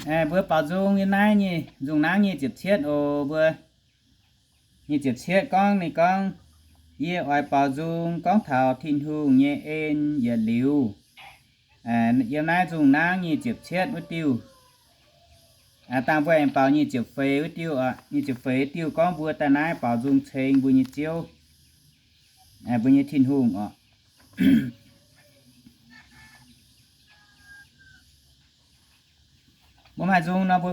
Mbuo baaux nzung yiem naaiv nyic, nzung naaiv nyic ziepc cietv oc. Mbuo nyic ziepc cietv gorngv, ninh gorngv, Yie oix baaux nzung gorngv taux Tin-Hungh nyei en yietc liuz. Yiem naaiv nzung naaiv nyic ziepc cietv wuov diuh, dangh mbuo aengx baaux nyic ziepc feix wuov diuh, nyic ziepc feix diuh gorngv mbuo daaih naaiv baaux nzung ceng mbuo nyei Ziouv, mbuo nyei Tin-Hungh oc. Mbuo maaih nzung nor mbuo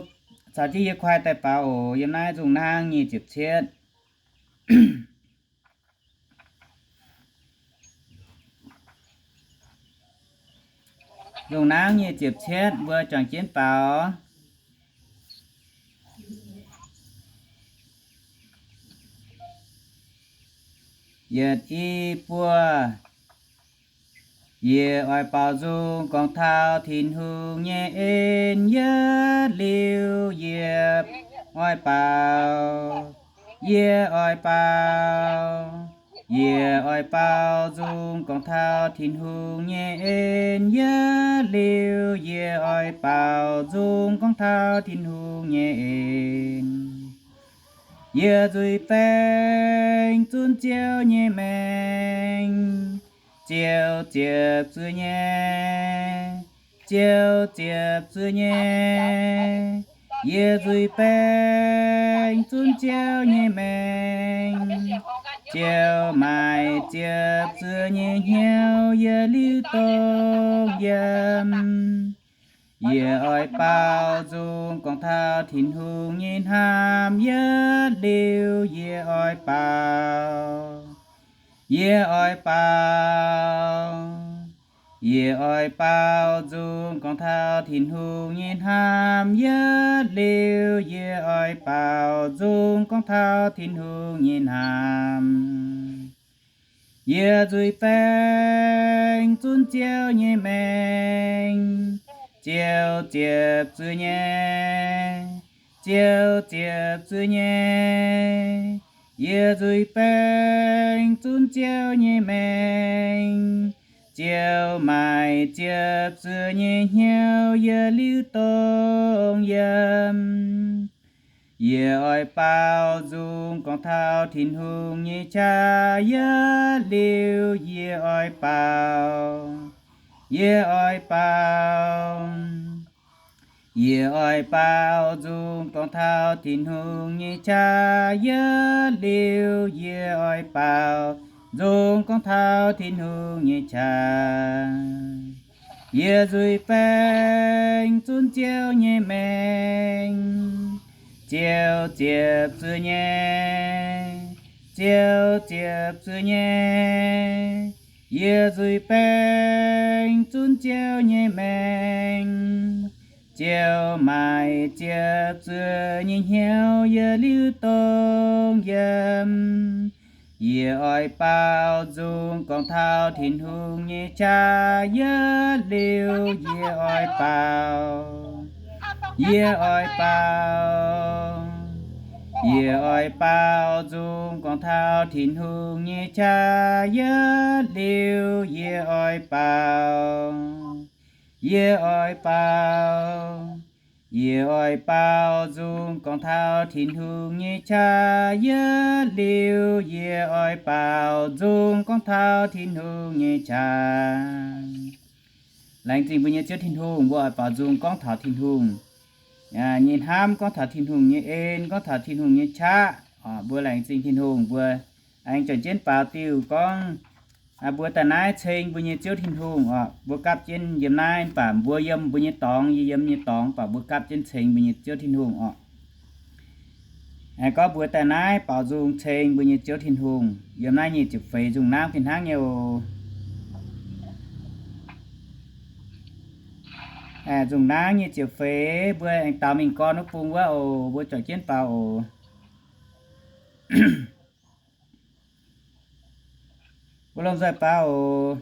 caux jienv yie kuaaiv daaih baaux oc. Yiem naaiv nzung naaiv nyic ziepc cietv. Nzung naaiv nyic ziepc cietv mbuo juangc jienv baaux. Yietc, i, buo. Yie oix baaux nzung gorngv taux Tin-Hungh nyei en yietc liuz, yie oix baaux, yie oix baaux, yie oix baaux nzung gorngv taux Tin-Hungh nyei en yietc liuz, yie oix baaux nzung gorngv taux Tin-Hungh nyei en. Yie nzuih baengh zunv Ziouv nyei maengc, Ziouv ziepc zuoqv nyei, Ziouv ziepc zuoqv nyei. Yie nzuih baengh zunv Ziouv nyei maengc, Ziouv maaih ziepc zuoqv nyei hnyouv yietc liuz dongh yiem. Yie oix baaux nzung gorngv taux Tin-Hungh nyei hnamv yietc liuz, yie oix baaux, yie oix baaux, yie oix baaux nzung gorngv taux Tin-Hungh nyei hnamv yietc liuz, yie oix baaux nzung gorngv taux Tin-Hungh nyei hnamv. Yie nzuih baengh zunv Ziouv nyei maengc, Ziouv ziepc zuoqv nyei, Ziouv ziepc zuoqv nyei. Yie nzuih baengh zunv Ziouv nyei maengc, Ziouv maaih ziepc zuoqv nyei hnyouv yietc liuz dongh yiem. Yie oix baaux nzung gorngv taux Tin-Hungh nyei qaqv yietc liuz, yie oix baaux, yie oix baaux, yie oix baaux nzung gorngv taux Tin-Hungh nyei qaqv yietc liuz, yie oix baaux nzung gorngv taux Tin-Hungh nyei qaqv. Yie nzuih baengh zunv Ziouv nyei maengc, Ziouv ziepc zuoqv nyei, Ziouv ziepc zuoqv nyei. Yie nzuih baengh zunv Ziouv nyei maengc, Ziouv maaih ziepc zuoqv nyei hnyouv yietc liuz dongh yiem. Yie oix baaux nzung gorngv taux Tin-Hungh nyei qaqv yietc liuz, yie oix baaux, yie oix baaux, yie oix baaux nzung gorngv taux Tin-Hungh nyei qaqv yietc liuz, yie oix baaux, yie oix baaux, yie oix baaux nzung gorngv taux Tin-Hungh nyei qaqv yietc liuz, yie oix baaux nzung gorngv taux Tin-Hungh nyei qaqv. Laengz zingh mbuo nyei Ziouv Tin-Hungh, mbuo oix baaux nzung gorngv taux Tin-Hungh nyei hnamv, gorngv taux Tin-Hungh nyei en, gorngv taux Tin-Hungh nyei qaqv. Mbuo laengz zingh Tin-Hungh, mbuo aengx juangc jienv baaux diuh gorngv mbuo daaih naaiv ceng mbuo nyei Ziouv Tin-Hungh oc. Mbuo gapv jienv yiem naaiv, mv baac mbuo yiem mbuo nyei dorngx, yie yiem nyei dorngx, mv baac mbuo gapv jienv ceng mbuo nyei Ziouv Tin-Hungh oc. Gorngv mbuo daaih naaiv baaux nzung ceng mbuo nyei Ziouv Tin-Hungh yiem naaiv nyic ziepc feix nzung naaiv fih hnangv nyei oc. Nzung naaiv nyic ziepc feix mbuo aengx daaux mingh gorn wuov bung wuov oc. Mbuo juangc jienv baaux oc. Mbuo lomh nzoih baaux oc.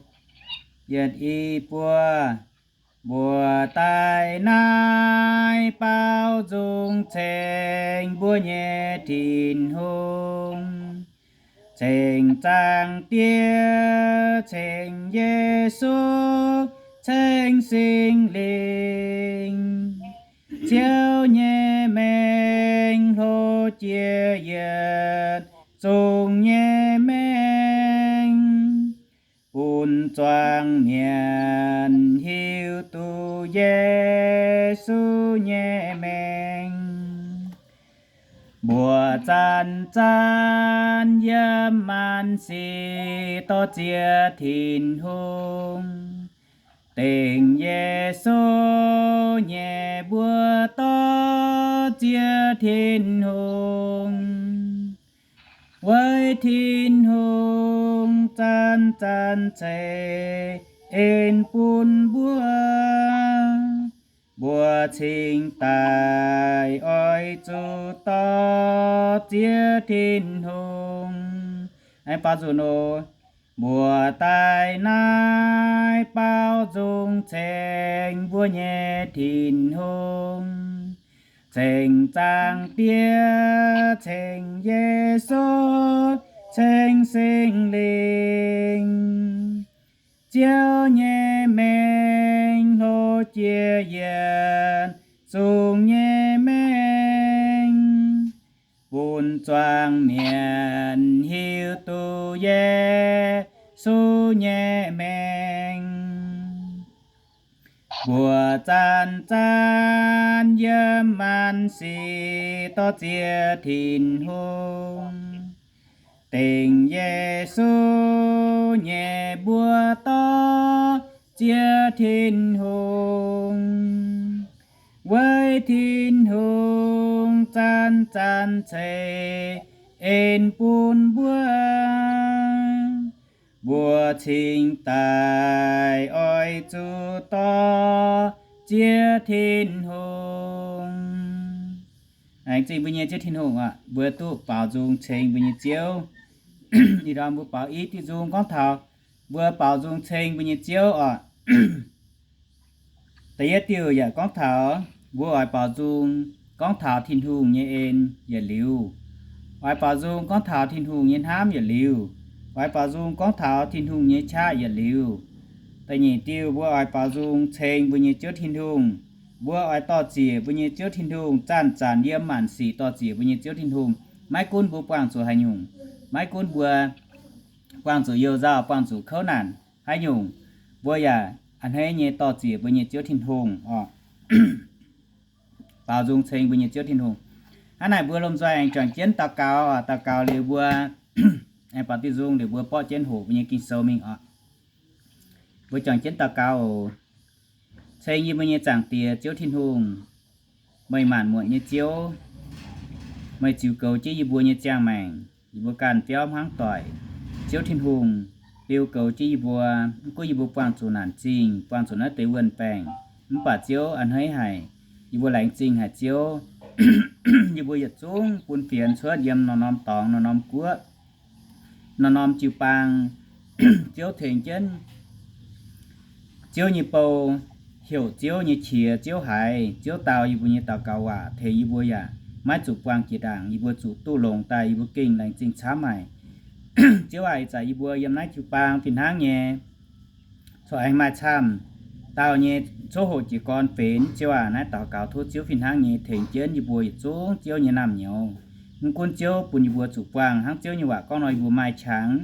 Yietc, i, buo. Mbuo daaih naaiv baaux nzung ceng mbuo nyei Tin-Hungh, ceng Zaangc Diex, ceng Yesu, ceng Singx Lingh. Ziouv nyei mengh hlo jiex yietc zungv nyei mengh, bun zuangx mienh hiuv duqv Yesu nyei mengh. Mbuo zanc zanc yiem maanc sic dor ziex Tin-Hungh. Dengc Yesu nyei mbuo dor ziex Tin-Hungh. Weic Tin-Hungh zanc zanc ceix en bun mbuo, mbuo cingx daaih oix zuqc dor ziex Tin-Hungh. Aengx baaux nzunc oc. Mbuo daaih naaiv baaux nzung ceng mbuo nyei Tin-Hungh, ceng Zaangc Diex, ceng Yesu, ceng Singx Lingh. Ziouv nyei mengh hlo jiex yietc zungv nyei mengh, bun zuangx mienh hiuv duqv Yesu nyei mengh. Mbuo zanc zanc yiem maanc sic dor ziex Tin-Hungh. Dengc Yesu nyei mbuo dor ziex Tin-Hungh. Weic Tin-Hungh zanc zanc ceix en bun mbuo, mbuo cingx daaih oix zuqc dor ziex Tin-Hungh. Laengz zingh mbuo nyei Ziouv Tin-Hungh oc. Mbuo duqv baaux nzung ceng mbuo nyei Ziouv. Ih ndorm mbuo baaux i diuh nzung gorngv taux mbuo baaux nzung ceng mbuo nyei Ziouv oc. Da'yietv diuh yaac gorngv taux mbuo oix baaux nzung gorngv taux Tin-Hungh nyei en yietc liuz, oix baaux nzung gorngv taux Tin-Hungh nyei hnamv yietc liuz, oix baaux nzung gorngv taux Tin-Hungh nyei qaqv yietc liuz. Da'nyeic diuh mbuo oix baaux nzung ceng mbuo nyei Ziouv Tin-Hungh. Mbuo oix dor ziec mbuo nyei Ziouv Tin-Hungh, zanc-zanc yiem maanc sic dor ziec mbuo nyei Ziouv Tin-Hungh. Maiv gunv mbuo buangh zuqc haaix nyungc, maiv gunv mbuo buangh zuqc you-nzauh, buangh zuqc kouv naanc haaix nyungc, mbuo yaac a'hneiv nyei dor ziec mbuo nyei Ziouv Tin-Hungh oc. Baaux nzung ceng mbuo nyei Ziouv Tin-Hungh. Hnangv naaic mbuo lomh nzoih aengx juangc jienv daux gaux oc. Daux gaux liuz mbuo aengx baaux diuh nzung liuz mbuo borqv jienv hoqc mbuo nyei Ging-Sou mingh oc. Mbuo juangc jienv daux gaux oc. Ceng yie mbuo nyei Zaangc Diex Ziouv Tin-Hungh, meih maanc muotc nyei Ziouv, meih ziux goux jienv yie mbuo nyei ziangh maengc, yie mbuo ganh biauv hmuangv doic. Ziouv Tin-Hungh beu goux jienv yie mbuo, mv gunv yie mbuo buangh zuqc naanc zingh, buangh zuqc naaiv deix wuon-baengc, mv baac Ziouv a'hneiv haic, yie mbuo laengz zingh haic Ziouv. Yie mbuo yietc zungv bun fienx cuotv yiem norm-norm dorngx, norm-norm guoqv, norm-norm jiu-baang. Ziouv tengx jienv Ziouv nyei bou, heuc Ziouv nyei qiex Ziouv haiz, Ziouv dau yie mbuo nyei daux gaux waac, tengx yie mbuo yaac maiv zuqc buangh jiex ndaangc, yie mbuo zuqc duqv longx daaih, yie mbuo gengh laengz zingh camv haic. Ziouv aac, ih zanc yie mbuo yiem naaiv jiu-baang fih hnangv nyei, corc aengx maaih camv dauh nyei coqv hoqc jiez gorn fenx. Ziouv aac, naaiv daux gaux tov Ziouv fih hnangv nyei tengx jienv yie mbuo yietc zungv Ziouv nyei naamh nyouz. Mv gunv Ziouv bun yie mbuo zuqc buangh hnangv Ziouv nyei waac gorngv nor, yie mbuo maaih qangx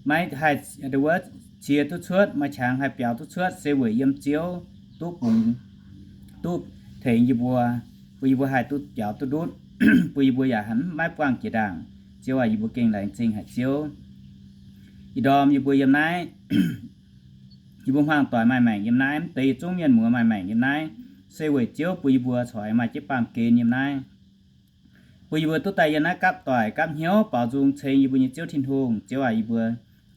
maiv haih wuov cie duqv cuotv, maaih qangx haih biaux duqv cuotv, se weic yiem Ziouv duqv bungx, duqv tengx yie mbuo, bun yie mbuo haih duqv biaux duqv ndutv, bun yie mbuo yaac maiv buangh jiex ndaangc. Ziouv aac, yie mbuo gengh laengz zingh haic Ziouv. Ih ndorm yie mbuo yiem naaiv, yie mbuo hmuangx doic maaih maengc yiem naaiv, mv deix yietc zungv mienh muoz maaih maengc yiem naaiv, se weic Ziouv bun yie mbuo corc maaih jienv baamh gen yiem naaiv, bun yie mbuo duqv daaih yiem naaiv gapv doic gapv hnyouv baaux nzung ceng yie mbuo nyei Ziouv Tin-Hungh. Ziouv aac, yie mbuo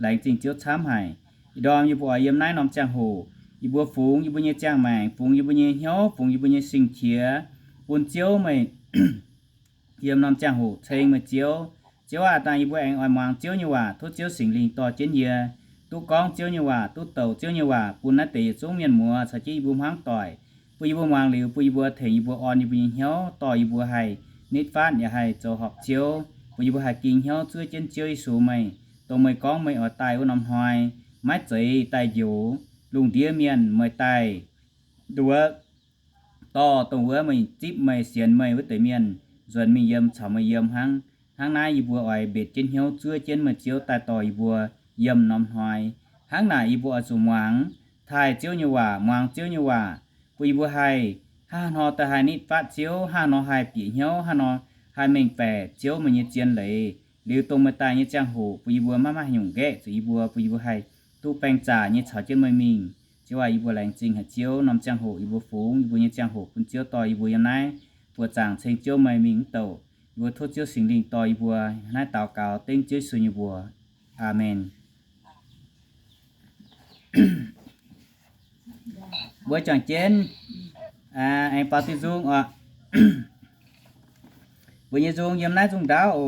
laengz zingh Ziouv camv haic. Ih ndorm yie mbuo oix yiem naaiv norm ziangh hoc, yie mbuo fungx yie mbuo nyei ziangh maengc, fungx yie mbuo nyei hnyouv, fungx yie mbuo nyei sing-qiex bun Ziouv meih yiem norm ziangh hoc ceng meih Ziouv. Ziouv aac, dangh yie mbuo aengx oix muangx Ziouv nyei waac, tov Ziouv Singx Lingh dorh jienv yie duqv gorngv Ziouv nyei waac, duqv douc Ziouv nyei waac bun naaiv deix yietc zungv mienh muoz caux jienv yie mbuo hmuangv doic, bun yie mbuo muangx liuz, bun yie mbuo tengx yie mbuo orn yie mbuo nyei hnyouv, dorh yie mbuo haih nitv fatv yaac haih zoux horpc Ziouv, bun yie mbuo haih ging hnyouv zuov jienv Ziouv Yesu meih, dongh meih gorngv meih oix daaih wuov norm hnoi, maiv zeiz daaih njoux lungh ndiev mienh, meih daaih nduov dorh dongh wuov meih zipv meih sienx meih wuov deix mienh nzuonx mingh yiem caux meih yiem hnangv. Hnangv naaiv yie mbuo oix mbenc jienv hnyouv zuov jienv meih Ziouv daaih dorh yie mbuo yiem norm hnoi. Hnangv naaic yie mbuo oix zuqc muangx taaih Ziouv nyei waac, muangx Ziouv nyei waac, bun yie mbuo haih hnangv haaix nor daaih haih nitv fatv Ziouv, hnangv haaix nor haih bieqc hnyouv, hnangv haaix nor haih mengh baeqc Ziouv meih nyei zien leiz. Liuz dongh meih daaih nyei ziangh hoc bun yie mbuo maiv maaih haaix nyungc nqaeqv zuqc yie mbuo, bun yie mbuo haih duqv baeng zaqc nyei caux jienv meih mingh. Ziouv aac, yie mbuo laengz zingh haic Ziouv, norm ziangh hoc yie mbuo fungx yie mbuo nyei ziangh hoc bun Ziouv dorh yie mbuo yiem naaiv buoqc zaangc ceng Ziouv meih mingh mv douc. Yie mbuo tov Ziouv Singx Lingh dorh yie mbuo. Naaiv daux gaux dengv Ziouv Yesu nyei mbuox. Aamen. Mbuo juangc jienv aengx baaux diuh nzung oc. Mbuo nyei nzung yiem naaiv nzung ndaauv oc.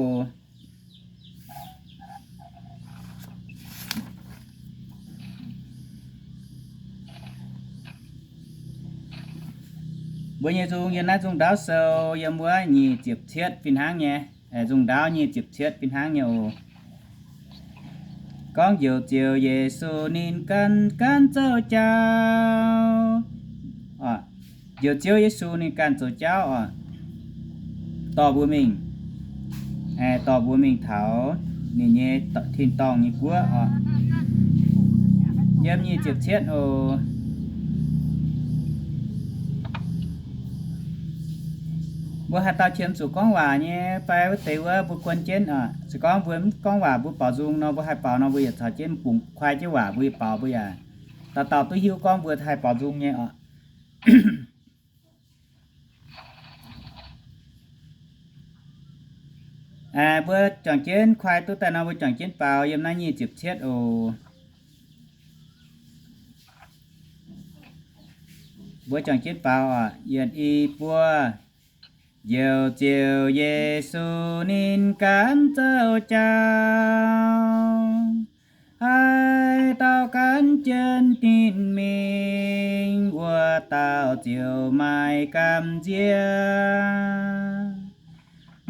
Mbuo nyei nzung yiem naaiv nzung ndaauv sou yiem wuov nyic ziepc cietv fih hnangv nyei. Nzung ndaauv nyic ziepc cietv fih hnangv nyei oc. Gorngv njoux Ziouv Yesu ninh ganh, ganh zoux jauv. Njoux Ziouv Yesu ninh ganh zoux jauv oc. Dorh mbuo mingh, dorh mbuo mingh taux ninh nyei tin-dorngh nyei guoqv oc. Yiem nyic ziepc cietv oc. Mbuo haaix dauh qiemx zuqc gorngv waac nyei fai wuov deix wuov mbuo guon jienv oc. Se gorngv mbuo mv gorngv waac mbuo baaux nzung nor, mbuo haih baaux nor mbuo yietc caux jienv bungx kuaai jienv waac mbuo yietc baaux mbuo yaac dauh dauh duqv hiuv gorngv mbuo haih baaux nzung nyei oc. Mbuo juangc jienv kuaai duqv daaih nor mbuo juangc jienv baaux yiem naaiv nyic ziepc cietv oc. Mbuo juangc jienv baaux oc. Yietc, i, buo. Njoux Ziouv Yesu ninh ganh zoux jauv, haaix dauh ganh jienv ninh mingh, wuov dauh ziouc maaih gamh nziex.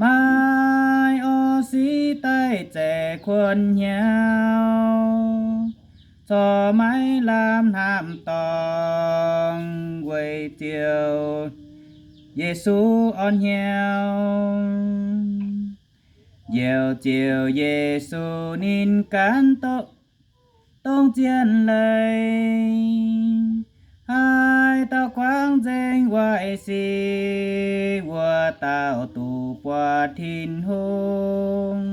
Maaih orv sic daaih zeiz kuonx hnyouv, corc maiv lamh hnamv dorngx, weic Ziouv Yesu orn hnyouv. Njoux Ziouv Yesu ninh ganh dongh zien leiz, haaix dauh guangc nzengc waaic sic, wuov dauh duqv buatc Tin-Hungh.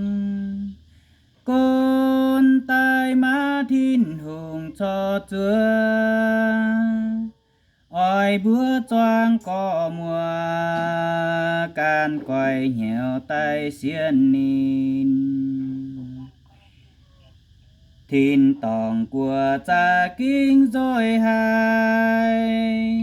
Gunv daaih maaih Tin-Hungh corc zuov, oix mbuo zuangx gorqv-muoc, gan goiv hnyouv daaih sienx ninh. Tin-dorngh guoqv za'gengh nzoih haic,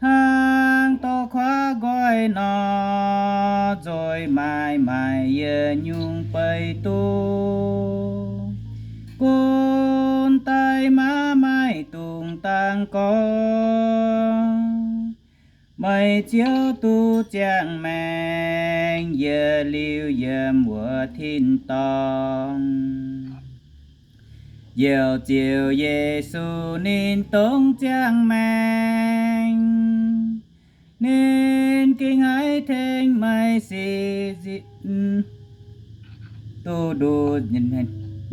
hnangv dorh kuaaiv nqoi nor, nzoih maaih maaih yietc nyungc beiv duqv. Gunv daaih maiv maaih dungx dangx gorngv, meih Ziouv duqv ziangh maengc, yietc liuz yiem wuov tin-dorngh. Njoux Ziouv Yesu ninh dongh ziangh maengc, ninh gengh haiz tengx meih sic, duqv nduqc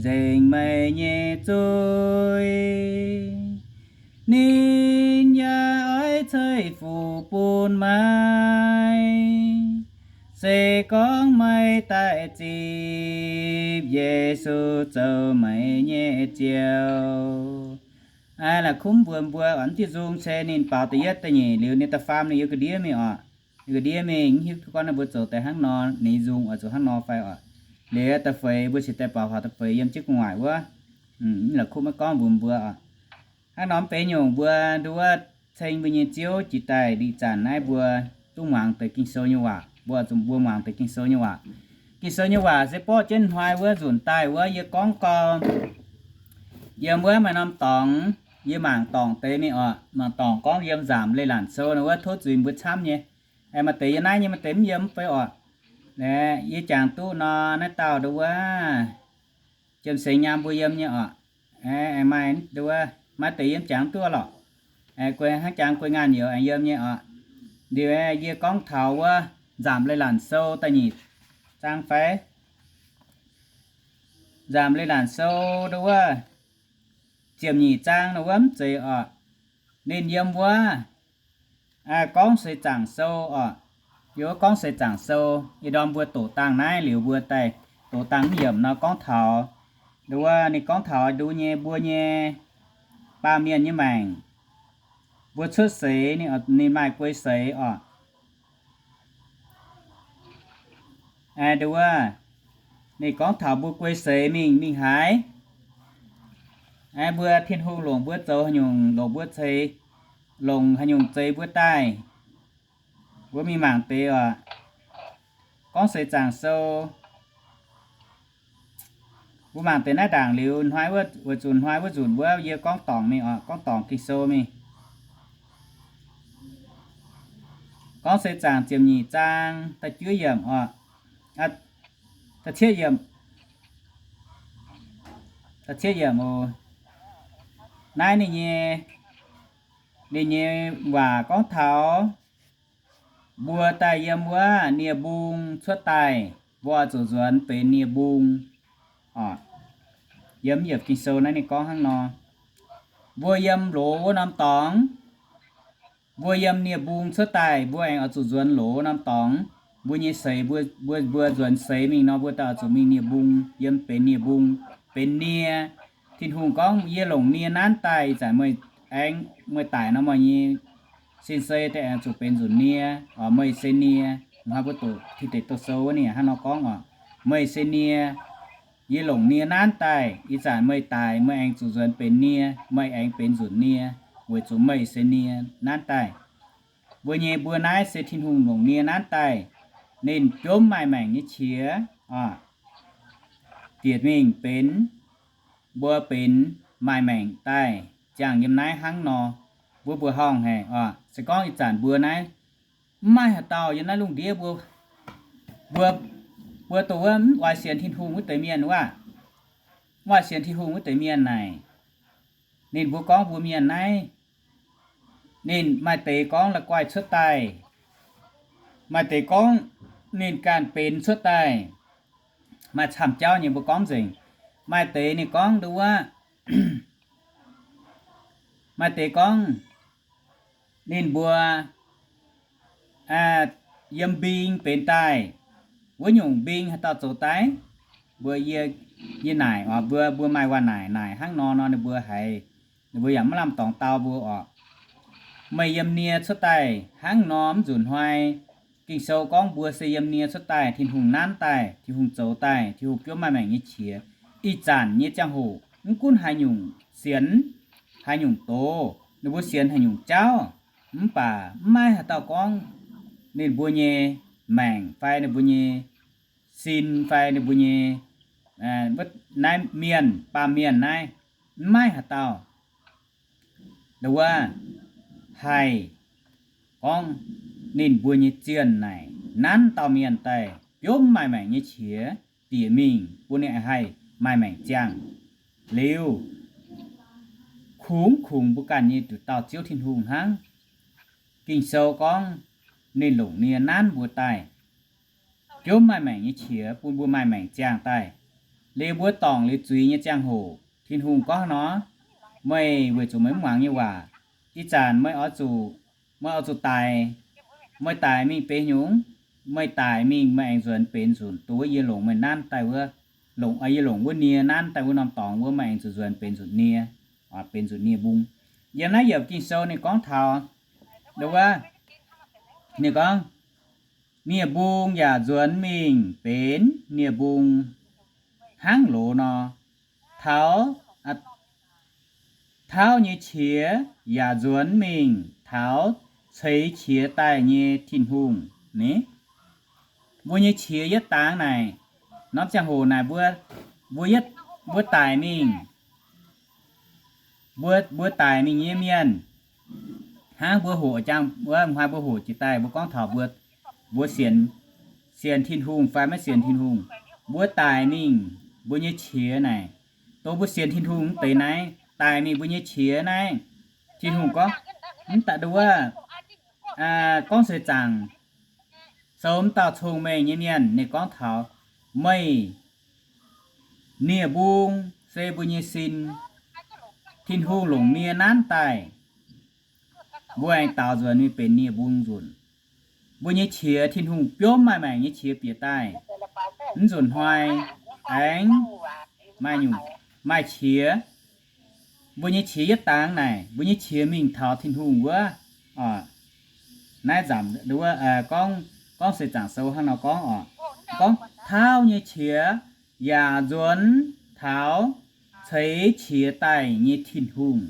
nzengc meih nyei zuiz. Ninh yaac oix ceix fuqv bun meih, se gorngv meih daaih zipv Yesu zoux meih nyei Ziouv. Aa, la'kuqv mbuox mbuo, mv diuh nzung se ninh baaux da'yietv da'nyeic liuz ninh da'faam ninh yiem ga'ndiev mingh oc. Yiem ga'ndiev mingh, mv hiuv duqv gorngv ninh mbuo zoux deix hnangv nor, ninh nzung oix zuqc hnangv nor fai oc. Liuz da'feix mbuo cingx daaih baaux faaux da'feix yiem jienv gu'nguaaic wuov. La'kuqv maiv gorngv mbuox mbuo oc. Hnangv nor mv benx nyungc mbuo nduov ceng mbuo nyei Ziouv jiex daaih ndipc zanc naaiv mbuo duqv muangx deix Ging-Sou nyei waac. Mbuo zuqc mbuo muangx deix Ging-Sou nyei waac. Ging-Sou nyei waac se borqv jienv hnoi wuov nzunc daaih wuov yie gorngv gau, yiem wuov maaih norm dorngx, yie mangc dorngc deix mingh oc. Mangc dorngc gorngv yiem nzamc leiz-latc sou nor wuov tov zuiz mbuo camv nyei. Maaih deix yiem naaiv nyei, maaih deix mv yiem mv bei oc. Yie jangx duqv nor naaiv dauh nduov wuov Jiem Seix Nyaam mbuo yiem nyei oc. Aengx maaih nduov, maaih deix yiem jangx duqv lorqc. Hnangv jangx guei ngaanh youz aengx yiem nyei oc. Liuz yie gorngv taux wuov Nzamc Leiz-Latc Sou da'nyeic zaang fai? Nzamc Leiz-Latc Sou ndo wuov ziepc nyeic zaang ndo wuov mv zeiz oc. Ninh yiem wuov Gorngv Seix Zaangc Sou oc. Yiem wuov Gorngv Seix Zaangc Sou, ih ndorm mbuo doqc dangh naaiv liuz mbuo daaih doqc dangh mv yiemc nor gorngv taux, ndo wuov ninh gorngv taux ndo nyei mbuo nyei baamh mienh nyei maengc, mbuo cuotv seix ninh maaih guei seix oc. Ndo wuov ninh gorngv taux mbuo guei seix mingh, mingh haaix? Mbuo Tin-Hungh longc mbuo zoux haaix nyungc, longc mbuo ceix, longc haaix nyungc zeix mbuo daaih, mbuo mingh mangc deix oc. Gorngv Seix Zaangc Sou, mbuo mangc deix naaiv ndaangc liuz hnoi wuov, weic zuqc hnoi wuov nzunc wuov yie gorngv dorngc mingh oc, gorngv dorngc Ging-Sou mingh. Gorngv Seix Zaangc ziepc nyeic zaang da'juov yiemc oc, da'cietv yiemc, da'cietv yiemc oc. Naaiv ninh nyei, ninh nyei waac gorngv taux mbuo daaih yiem wuov nie-mbung cuotv daaih, mbuo oix zuqc nzuonx benx nie-mbung. Yiem yiemc Ging-Sou naaiv ninh gorngv hnangv nor, mbuo yiem loz wuov norm dorngx, mbuo yiem nie-mbung cuotv daaih, mbuo aengx oix zuqc nzuonx loz wuov norm dorngx. Mbuo nyei seix, mbuo, mbuo nzuonx seix mingh nor, mbuo daaih oix zuqc mingh nie-mbung, yiem benx nie-mbung, benx nie. Tin-Hungh gorngv, yie longc nie nanv daaih, ih zanc meih aengx, meih daic nor, meih nyei sin sei daaih aengx zuqc benx nzunc nie, meih se nie. Hnoi mbuo doqc Tin Deic Douh Sou wuov ninh hnangv nor gorngv oc, meih se nie. Yie longc nie nanv daaih, ih zanc meih daic, meih aengx zuqc nzuonx benx nie, meih aengx benx nzunc nie, weic zuqc meih se nie nanv daaih. Mbuo nyei, mbuo naaiv se Tin-Hungh longc nie nanv daaih, ninh biomv maaih maengc nyei qiex oc, bieqc mingh benx, mbuo benx maaih maengc daaih, ziangh yiem naaiv hnangv nor. Mbuo mbuoqc horngh haic oc. Se gorngv ih zanc mbuo naaiv mv maaih haaix dauh yiem naaiv lungh ndiev mbuo, mbuo, mbuo dongh wuov mv oix sienx Tin-Hungh wuov deix mienh wuov, mv oix sienx Tin-Hungh wuov deix mienh naaic, ninh mbuo gorngv mbuo mienh naaiv, ninh maaih deix gorngv la'guaih cuotv daaih, maaih deix gorngv ninh ganh benx cuotv daaih, maaih camv jauv nyei mbuo gorngv nzengc. Maaih deix ninh gorngv ndo wuov, maaih deix gorngv ninh mbuo yiem mbing benx daaih. Wuov nyungc mbing haaix dauh zoux daaih? Mbuo yie, yie naaic oc, mbuo, mbuo maaih waac naaic, naaic hnangv nor nor ninh mbuo haiz, ninh mbuo yaac mv lamh dorngx dau mbuo oc. Meih yiem nie cuotv daaih hnangv nor, mv nzunc hnoi Ging-Sou gorngv mbuo se yiem nie cuotv daaih, Tin-Hungh nanv daaih, Tin-Hungh zoux daaih, Tin-Hungh biomv maaih maengc nyei qiex. Ih zanc nyei ziangh hoc mv gunv haaix nyungc sienx haaix nyungc doz, ninh mbuo sienx haaix nyungc jauv, mv baac mv maaih haaix dauh gorngv ninh mbuo nyei maengc fai ninh mbuo nyei sin fai ninh mbuo nyei, naaiv mienh, baamh mienh naaiv, mv maaih haaix dauh ndo wuov haih gorngv ninh mbuo nyei zienh naaic nanv dauh mienh daaih biomv maaih maengc nyei qiex bieqc mingh bun ninh haih maaih maengc ziangh. Liuz kungx kungx mbuo ganh nyei nduqc dauh Ziouv Tin-Hungh hnangv. Ging-Sou gorngv ninh longc nie nanv mbuo daaih biomv maaih maengc nyei qiex bun mbuo maaih maengc ziangh daaih. Liuz mbuo dorngc liuz zuiz nyei ziangh hoc, Tin-Hungh gorngv nor, meih weic zuqc meih mv muangx nyei waac, ih zanc meih oix zuqc, meih oix zuqc daic. Meih daic mingh benx nyungc? Meih daic mingh meih aengx nzuonx benx nzunc dongh wuov yie longc meih nanv daaih wuov, longc, yie longc wuov nie nanv daaih wuov norm dorngx wuov, meih aengx zuqc nzuonx benx nzunc nie, benx nzunc nie mbung. Yiem naaiv yiemc Ging-Sou ninh gorngv taux ndo wuov, ninh gorngv, nie-mbung yaac nzuonx mingh benx nie-mbung hnangv loz nor, taux, tauv nyei qiex yaac nzuonx mingh taux ceix qiex daaih nyei Tin-Hungh ni. Mbuo nyei qiex yietv dangx naaic, norm ziangh hoc naaic mbuo, mbuo yietv, mbuo daic mingh, mbuo, mbuo daic mingh nyei mienh, hnangv mbuo hoqc jangx wuov, hnoi mbuo hoqc jiex daaih mbuo gorngv taux mbuo, mbuo sienx, sienx Tin-Hungh fai maiv sienx Tin-Hungh. Mbuo daic mingh mbuo nyei qiex naaic, dongh mbuo sienx Tin-Hungh mv deix naaiv, daic mingh mbuo nyei qiex naaiv, Tin-Hungh gorngv, mv daaih ndo wuov, Gorngv seix zaangc sou wuov dauh cong-mengh nyei mienh, ninh gorngv taux meih nie-mbung se mbuo nyei sin, Tin-Hungh longc nie nanv daaih, mbuo aengx daaux nzuonx mingh benx nie-mbung nzunc. Mbuo nyei qiex Tin-Hungh biomv maaih maengc nyei qiex bieqc daaih, mv nzunc hnoi aengx maaih nyungc, maaih qiex. Mbuo nyei qiex yietv dangx naaic, mbuo nyei qiex mingh taux Tin-Hungh wuov. Naaiv nzamc gorngv, gorngv seix zaangc sou hnangv nor gorngv oc. Gorngv tauv nyei qiex yaac nzuonx taux ceix qiex daaih nyei Tin-Hungh.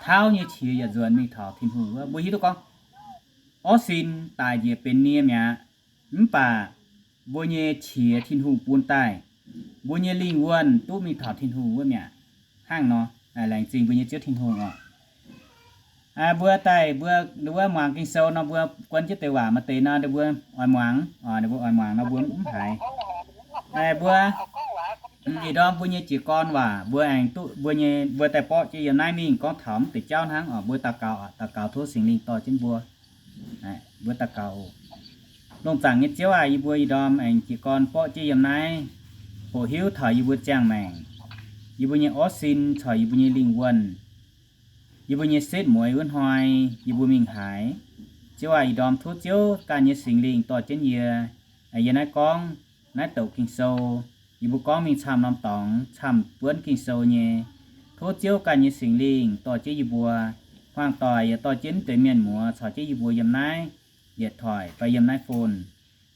Tauv nyei qiex yaac nzuonx mingh taux Tin-Hungh wuov. Mbuo hiuv duqv gorngv orv sin daic njiec benx nie mi'aqv, mv baac mbuo nyei qiex Tin-Hungh bun daaih, mbuo nyei lingh wuonh duqv mingh taux Tin-Hungh wuov mi'aqv. Hnangv nor, laengz zingh mbuo nyei Ziouv Tin-Hungh oc. Mbuo daaih mbuo wuov muangx Ging-Sou nor, mbuo guon jienv deix waac maaih deix nor, mbuo oix muangx, mbuo oix muangx nor mbuo mv haiz. Mbuo ih ndorm mbuo nyei jiez gorn waac, mbuo aengx duqv, mbuo nyei, mbuo daaih borqv jienv yiem naaiv mingh gorngv taux mv deix jauv hnangv oc. Mbuo daux gaux, daux gaux tov Singx Lingh dorh jienv mbuo. Mbuo daux gaux oc. Lungh zaangc nyei Ziouv aac, yie mbuo ih ndorm aengx jiez gorn borqv jienv yiem naaiv, hoqc hiuv taux yie mbuo ziangh maengc, yie mbuo nyei orv sin caux yie mbuo nyei lingh wuonh, yie mbuo nyei setv mueiz wuov hnoi yie mbuo mingh haaix. Ziouv aac, ih ndorm tov Ziouv ganh nyei Singx Lingh dorh jienv yie, yie naaiv gorngv naaiv douc Ging-Sou, yie mbuo gorngv mingh camv norm dorngx camv buonv Ging-Sou nyei. Tov Ziouv ganh nyei Singx Lingh dorh jienv yie mbuo, hmuangx doic yaac dorh jienv deix mienh muoz caux jienv yie mbuo yiem naaiv yietc toic fai yiem naaiv phone,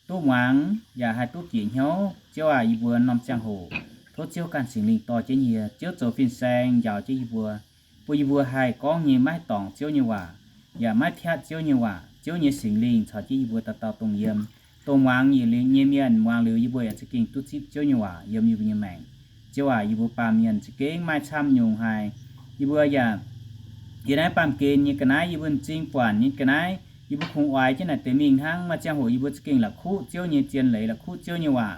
duqv muangx yaac haih duqv bieqc hnyouv. Ziouv aac, yie mbuo norm ziangh hoc tov Ziouv ganh Singx Lingh dorh jienv yie, Ziouv zoux fin-saeng njaaux jienv yie mbuo, bun yie mbuo haih gorngv nyei maiv dorngc Ziouv nyei waac, yaac maiv piatv Ziouv nyei waac. Ziouv nyei Singx Lingh caux jienv yie mbuo dauh dauh dongh yiem, dongh muangx nyei mienh muangx liuz, yie mbuo yaac za'gengh duqv zipv Ziouv nyei waac yiem yie mbuo nyei maengc. Ziouv aac, yie mbuo baamh mienh za'gengh maaih camv nyungc haic. Yie mbuo yaac yiem naaiv baamh gen nyei ga'naaiv, yie mbuo m'zing buonc nyei ga'naaiv, yie mbuo kungx oix jienv naaic deix mingh hnangv. Maaih ziangh hoc yie mbuo za'gengh la'kuqv Ziouv nyei zien leiz, la'kuqv Ziouv nyei waac,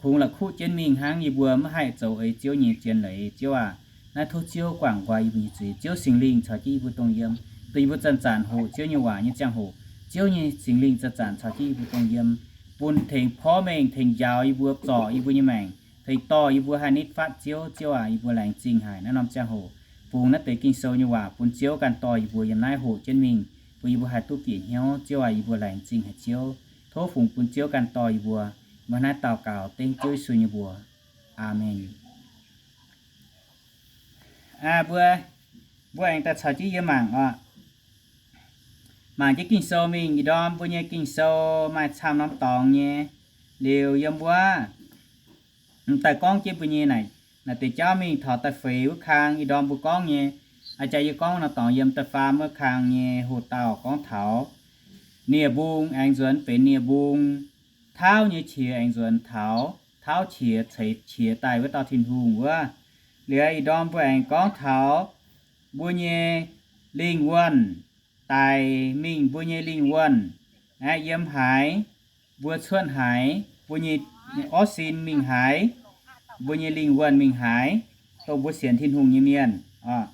kungx la'kuqv jienv mingh hnangv. Yie mbuo maiv haih zoux eix Ziouv nyei zien leiz. Ziouv aac, naaiv tov Ziouv guangc nqoi yie mbuo nyei zuiz. Ziouv Singx Lingh caux jienv yie mbuo dongh yiem, dongh yie mbuo zanc-zanc hoqc Ziouv nyei waac nyei ziangh hoc, Ziouv nyei Singx Lingh zanc-zanc caux jienv yie mbuo dongh yiem, bun tengx porv mengh, tengx njaaux yie mbuo, zorc yie mbuo nyei maengc, tengx dorh yie mbuo haih nitv fatv Ziouv. Ziouv aac, yie mbuo laengz zingh haic naaiv norm ziangh hoc, fungx naaiv deix Ging-Sou nyei waac bun Ziouv ganh dorh yie mbuo yiem naaiv hoqc jienv mingh, bun yie mbuo haih duqv bieqc hnyouv. Ziouv aac, yie mbuo laengz zingh haic Ziouv. Tov fungx bun Ziouv ganh dorh yie mbuo, mbuo naaiv daux gaux dengv Ziouv Yesu nyei mbuox. Aamen. Mbuo, mbuo aengx daaih caux jienv yie mangc oc. Mangc jienv Ging-Sou mingh. Ih ndorm mbuo nyei Ging-Sou maaih camv norm dorngx nyei. Liuz yiem wuov m'daaih gorngv jienv mbuo nyei naaic, naaic deix jauv mingh taux da'feix wuov kang. Ih ndorm mbuo gorngv nyei, a'jang yie gorngv norm dorngx yiem da'faam wuov kang nyei hoc-dauh gorngv taux nie-mbung aengx nzuonx benx nie-mbung, tauv nyei qiex aengx nzuonx taux tauv qiex ceix qiex daaih wuov dauh Tin-Hungh wuov. Liuz ih ndorm mbuo aengx gorngv taux mbuo nyei lingh wuonh daic mingh, mbuo nyei lingh wuonh aeqv, yiem haaix, mbuo cuotv haaix, mbuo nyei orv sin mingh haaix, mbuo nyei lingh wuonh mingh haaix, dongh mbuo sienx Tin-Hungh nyei mienh oc.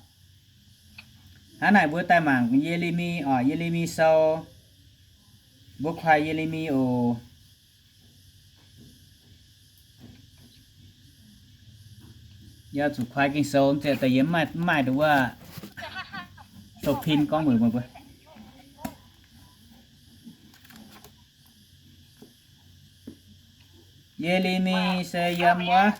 Hnangv naaic mbuo daaih mangc Ye^le^mi oc, Ye^le^mi Sou. Mbuo kuaai Ye^le^mi oc. Yaac zuqc kuaai Ging-Sou, ziouc daaih yie mv maaih, mv maaih nduov wuov sou pin gorngv mbuox mbuo. Ye^le^mi se yiem wuov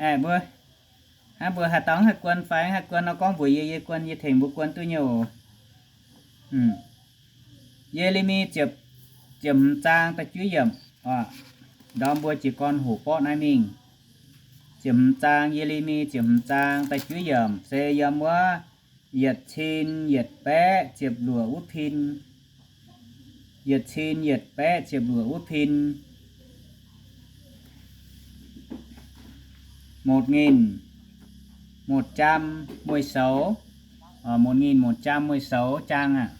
Aeqv, mbuo, hnangv mbuo haih dau haih guon fai haih guon nor gorngv mbuox yie, yie guon, yie tengx mbuo guon duqv nyei oc. Ye^le^mi ziepc, ziepc hmz zaang da'juov yiemc oc. Ndorm mbuo jiez gorn hoqc borqv naaiv mingh. Ziepc hmz zaang, Ye^le^mi ziepc hmz zaang da'juov yiemc se yiem wuov yietc cin yietc baeqv ziepc luoqc wuov pin. Yietc cin yietc baeqv ziepc luoqc wuov pin. một nghìn một trăm mười sáu, một nghìn một trăm mười sáu trang aqv.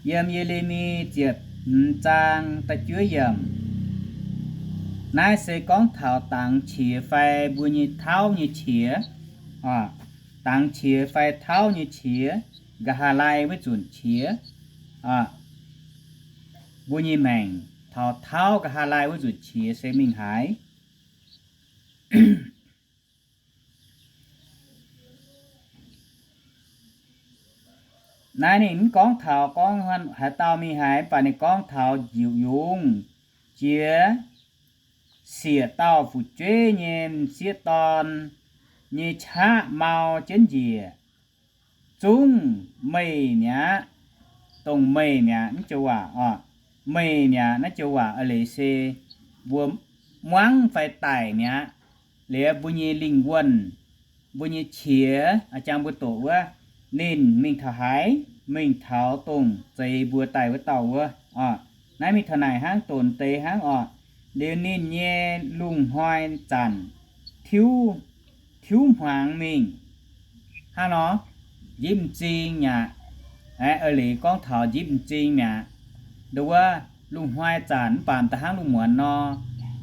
Yiem Ye^le^mi ziepc hmz zaang da'juov yiemc. Naaiv se gorngv taux dangx qiex fai mbuo nyei tauv nyei qiex, dangx qiex fai tauv nyei qiex, nqa'haav laai wuov nzunc qiex, mbuo nyei maengc taux tauv nqa'haav laai wuov nzunc qiex se mingh haaix. Naaiv ninh mv gorngv taux gorngv haaix dauh mingh haaix, mv baac ninh gorngv taux njiec yungz jiex siec dauh fu'jueiv nyei m'sieqv dorn nyei qaqv mau jienv njiec, zungv meih mi'aqv, dongh meih mi'aqv. Mv joux waac oc, meih mi'aqv. Naaiv joux waac a'leiz se mbuo muangv fai daic mi'aqv. Liuz mbuo nyei lingh wuonh, mbuo nyei qiex, jang mbuo doqc wuov, ninh mingh taux haaix? Mingh taux dongh zeix mbuo daaih wuov dauh wuov oc. Naaiv mingh taux naaic hnangv, donx deix hnangv oc. Liuz ninh nyei lungh hnoi zanc tiuv, tiuv hmuangx mingh hnangv nor, njipv m'zing mi'aqv. A'leiz gorngv taux njipv m'zing mi'aqv. Nduov wuov, lungh hnoi zanc mv baac da'hnangv lungh muonz nor,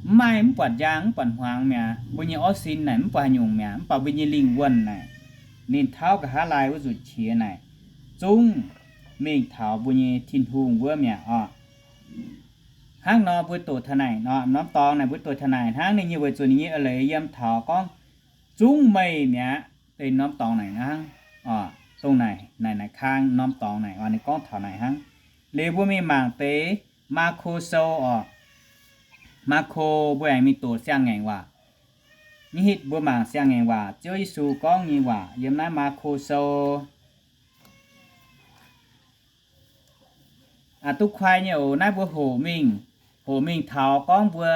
mv maaih mv buatc njang mv buatc hmuangx mi'aqv. Mbuo nyei orv sin naaic mv buatc haaix nyungc mi'aqv, mv baac mbuo nyei lingh wuonh naaic, ninh tauv nqa'haav laai wuov nzunc qiex naaic, zungv mingh taux mbuo nyei Tin-Hungh wuov mi'aqv oc. Hnangv nor mbuo doqc taux naaic nor, norm dorngx naaic mbuo doqc taux naaic hnangv ninh nyei weic zuqc ninh nyei a'leiz yiem taux gorngv zungv meih mi'aqv. Deix norm dorngx naaic hnangv, dongh naaic, naaic, naaic kang norm dorngx naaic, ninh gorngv taux naaic hnangv. Liuz mbuo mingh mangc deix Maako Sou oc. Maako mbuo aengx mingh doqc siang-ngaengc waac. Mv hitv mbuo mangc siang-ngaengc waac, Ziouv Yesu gorngv nyei waac yiem naaiv Maako Sou. Aa, duqv kuaai nyei oc. Naaiv mbuo hoqc mingh, hoqc mingh taux gorngv mbuo,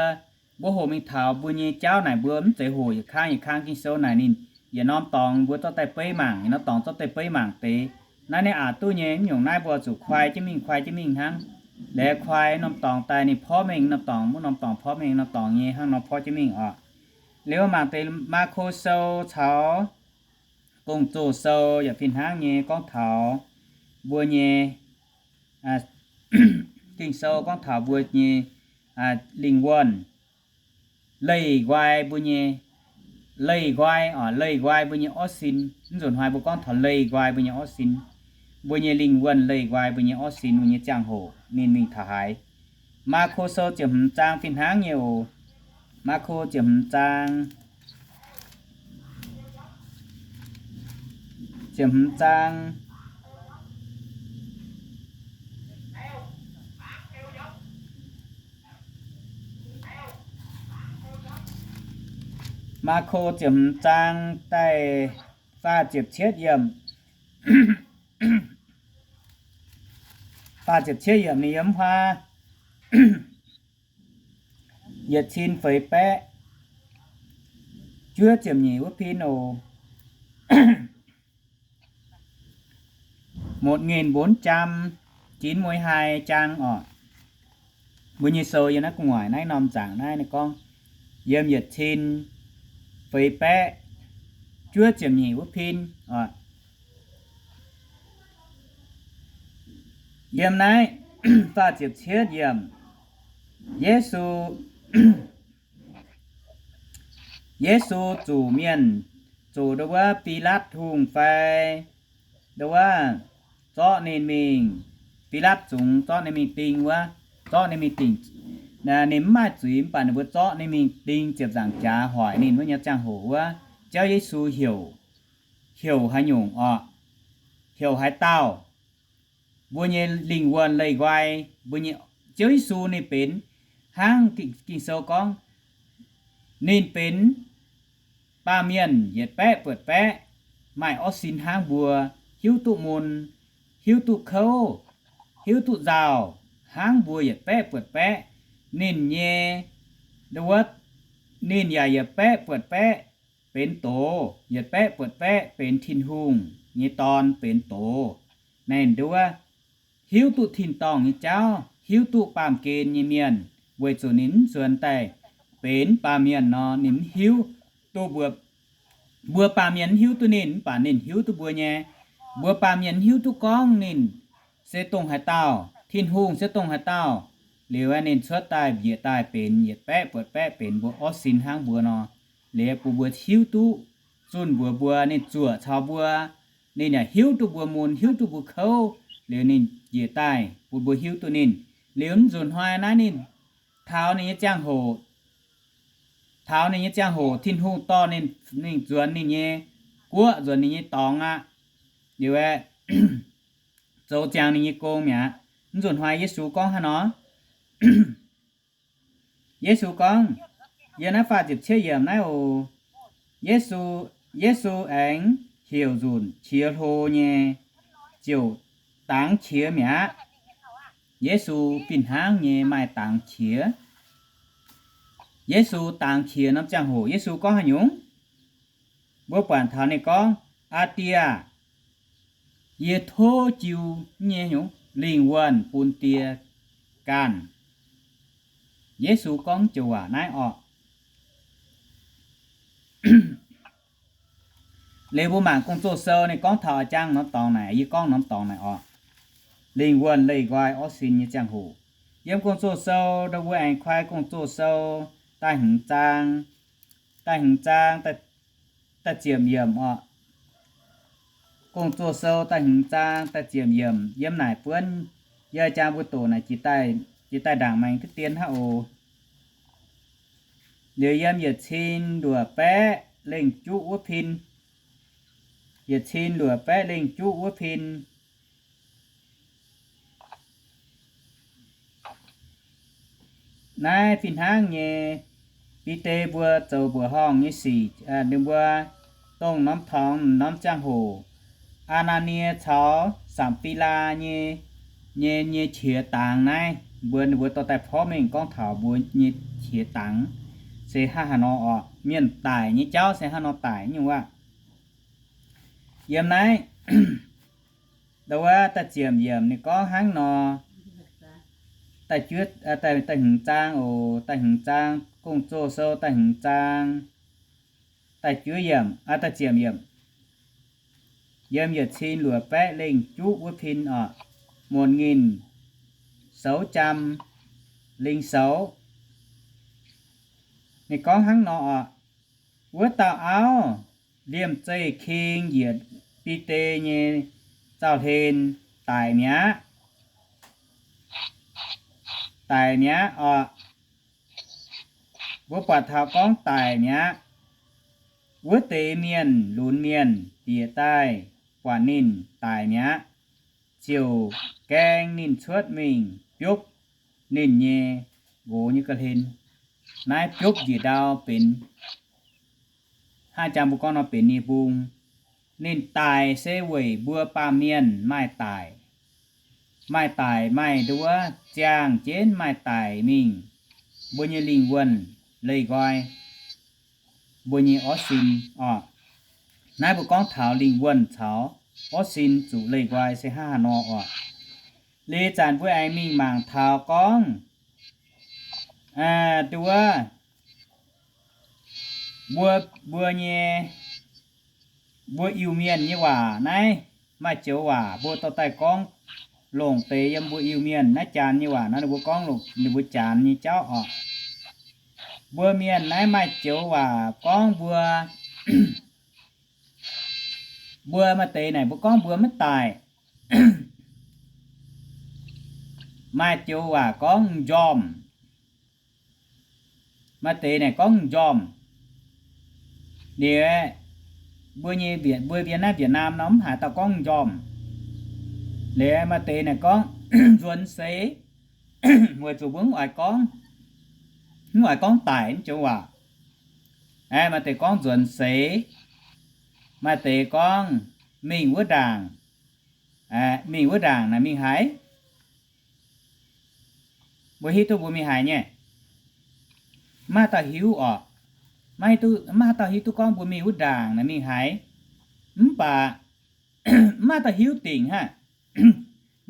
mbuo hoqc mingh taux mbuo nyei jauv naaic, mbuo mv zeiz hoqc yietc kang yietc kang Ging-Sou naaic ninh yietc norm dorngx mbuo zorqv daaih beiv mangc, yietc norm dorngx zorqv daaih beiv mangc deix. Naaiv ninh aqc duqv nyei, mv nyungc naaiv mbuo zuqc kuaai jienv mingh, kuaai jienv mingh hnangv. Laengz kuaai norm dorngx daaih ninh porv mengh norm dorngx, mv norm dorngx porv mengh norm dorngx nyei, hnangv nor porv jienv mingh oc. Liuz mangc deix Maako Sou caux Gong-Zoh Sou yaac fih hnangv nyei gorngv taux mbuo nyei Ging-Sou gorngv taux mbuo nyei lingh wuonh, leih nqoi mbuo nyei, leih nqoi oc, leih nqoi mbuo nyei orv sin. Mv nzunc hnoi mbuo gorngv taux leih nqoi mbuo nyei orv sin, mbuo nyei lingh wuonh leih nqoi mbuo nyei orv sin, mbuo nyei ziangh hoc ninh mingh taux haaix. Maako Sou ziepc hmz zaang fih hnangv nyei oc. Maako ziepc hmz zaang, ziepc hmz zaang. Maako ziepc hmz zaang daaih faah ziepc cietv yiemc. Faah ziepc cietv yiemc ninh yiem huaav yietc cin feix baeqv juov ziepc nyeic wuov pin oc. Một nghìn bốn trăm chín mươi hai trang oc. Mbuo nyei sou yiem naaiv gu'nguaaic naaiv norm nzaangc naaiv ninh gorngv yiem yietc cin feix baeqv juov ziepc nyeic wuov pin oc. Yiem naaiv faah ziepc cietv yiemc, Yesu, Yesu zuqc mienh, zuqc ndo wuov Bilatv Hungh fai ndo wuov zorqv ninh mingh, Bilatv Zungx zorqv ninh mingh ding wuov, zorqv ninh mingh dingc, ninh mv maaih zuiz mv baac ninh mbuo zorqv ninh mingh ding ziepc nzaangc jaax hoic ninh wuov nyei ziangh hoc wuov, Ziouv Yesu heuc, heuc haaix nyungc oc? Heuc haaix dauh? Mbuo nyei lingh wuonh leih nqoi, mbuo nyei, Ziouv Yesu ninh benx hnangv Ging-Sou gorngv, ninh benx baamh mienh yietc baeqv buatc baeqv, maaih orv sin hnangv mbuo, hiuv duqv mun, hiuv duqv kouv, hiuv duqv nzauh hnangv mbuo yietc baeqv buatc baeqv. Ninh nyei, ndo wuov, ninh yaac yietc baeqv buatc baeqv benx doz, yietc baeqv buatc baeqv benx Tin-Hungh nyei Dorn benx doz. Naaiv ndo wuov, hiuv duqv tin-dorngh nyei jauv, hiuv duqv baamh gen nyei mienh, weic zuqc ninh mv nzuonx daaih benx baamh mienh nor, ninh mv hiuv duqv mbuo. Mbuo baamh mienh mv hiuv duqv ninh, mv baac ninh hiuv duqv mbuo nyei. Mbuo baamh mienh mv hiuv duqv gorngv ninh se dongh haaix dauh, Tin-Hungh se dongh haaix dauh. Liuz aeqv, ninh cuotv daaih njiec daaih benx yietc baeqv buatc baeqv benx mbuo orv sin hnangv mbuo nor. Liuz bun mbuo hiuv duqv zunh mbuox mbuo, ninh zuoqc caux mbuo, ninh yaac hiuv duqv mbuo mun, hiuv duqv mbuo kouv. Liuz ninh njiec daaih bun mbuo hiuv duqv ninh. Liuz nzunc hnoi naaiv ninh taux ninh nyei ziangh hoc, taux ninh nyei ziangh hoc Tin-Hungh dorh ninh mingh nzuonx ninh nyei guoqv, nzuonx ninh nyei dorngx aqv. Liuz aeqv, zoux ziangx ninh nyei gong mi'aqv. Mv nzunc hnoi Yesu gorngv haaix nor? Yesu gorngv, yiem naaiv faah ziepc cietv yiemc naaiv oc. Yesu, Yesu aengx heuc nzunc qiex hlo nyei ziouc dangx qiex mi'aqv. Yesu fih hnangv nyei maaih dangx qiex. Yesu dangx qiex norm ziangh hoc Yesu gorngv haaix nyungc? Mbuo buatc taux ninh gorngv, Aa Die aah! Yie tov jiu nyei lingh wuonh bun Die ganh. Yesu gorngv joux waac naaiv orqc. Liuz mbuo mangc Gong-Zoh Sou ninh gorngv taux a'jang norm dorngx naaic, yie gorngv norm dorngx naaic orqc. Lingh wuonh leih nqoi orv sin nyei ziangh hoc. Yiem Gong-Zoh Sou, ndau mbuo aengx koi Gong-Zoh Sou da'hmz zaang, da'hmz zaang da'ziepc yiemc orqc. Gong-Zoh Sou da'hmz zaang da'ziepc yiemc yiem naaic buonv, yie jang mbuo doqc naaic jiex daaih ndaangc maengx diqv dien hnangv oc. Liuz yiem yietc cin luoqc baeqv lengh juqv wuov pin, yietc cin luoqc baeqv lengh juqv wuov pin. Naaiv fih hnangv nyei, Bide mbuo zoux mbuoqc horngh nyei sic, ninh mbuo dongh norm tongx norm ziangh hoc, Aa^naa^nie caux Sapv^fi^laa nyei, nyei, nyei qiex dangx naaiv, mbuo, ninh mbuo dorh daaih porv mengh gorngv taux mbuo nyei qiex dangx se hnangv haaix nor orqc, mienh daic nyei jauv se hnangv nor daic nyungc waac. Yiem naaiv, ndau wuov da'ziepc yiemc ninh gorngv hnangv nor, da'juov, da'hmz zaang oc, da'hmz zaang, Gong-Zoh Sou da'hmz zaang, da'juov yiemc, da'ziepc yiemc. Yiem yietc cin luoqc baeqv lengh juqv wuov pin orqc, một nghìn sáu trăm linh sáu. Ninh gorngv hnangv nor orqc, wuov dauh auv liemh zeih king njiec Bide nyei zaux-hlen daic mi'aqv. Daic mi'aqv orqc. Mbuo buatc taux gorngv daic mi'aqv. Wuov deix mienh lunx mienh bieqc daaih buatc ninh daic mi'aqv, ziouc gaeng ninh cuotv mingh biopv ninh nyei nqox nyei ga'hlen. Naaiv biopv njiec ndau benx, hnangv jang mbuo gorngv nor benx nie-mbung. Ninh daic se weic mbuo baamh mienh maaih daic. Maaih daic maaih nduov ziangh jienv maaih daic mingh mbuo nyei lingh wuonh leih nqoi mbuo nyei orv sin orqc. Naaiv mbuo gorngv taux lingh wuonh caux orv sin zuqc leih nqoi se hnangv haaix nor orqc. Liuz zanc mbuo aengx mingh mangc taux gorngv, nduov, mbuo, mbuo nyei, mbuo Iu-Mienh nyei waac naaiv maaih joux waac mbuo dorh daaih gorngv longc deix yiem mbuo Iu-Mienh naaiv janx nyei waac nor, ninh mbuo gorngv longc ninh mbuo janx nyei jauv orqc. Mbuo mienh naaiv maaih joux waac gorngv mbuo, mbuo maaih deix naaic mbuo gorngv mbuo maiv daic. Maaih joux waac gorngv m'njormh. Maaih deix naaic gorngv m'njormh. Liuz, mbuo nyei Việt, mbuo Việt Nam, Việt Nam nor mv haaix dauh gorngv m'njormh. Liuz maaih deix naaic gorngv nzuonx seix, weic zuqc mbuo mv oix gorngv, mv oix gorngv daic mv joux waac. Maaih deix gorngv nzuonx seix, maaih deix gorngv mingh wuov ndaangc. Mingh wuov ndaangc naaic mingh haaix? Mbuo hiuv duqv mbuo mingh haaix nyei? Maiv dauh hiuv orqc. Maiv, maiv dauh hiuv duqv gorngv mbuo mingh wuov ndaangc naaic mingh haaix. Mv baac maiv dauh hiuv dingc hnangv.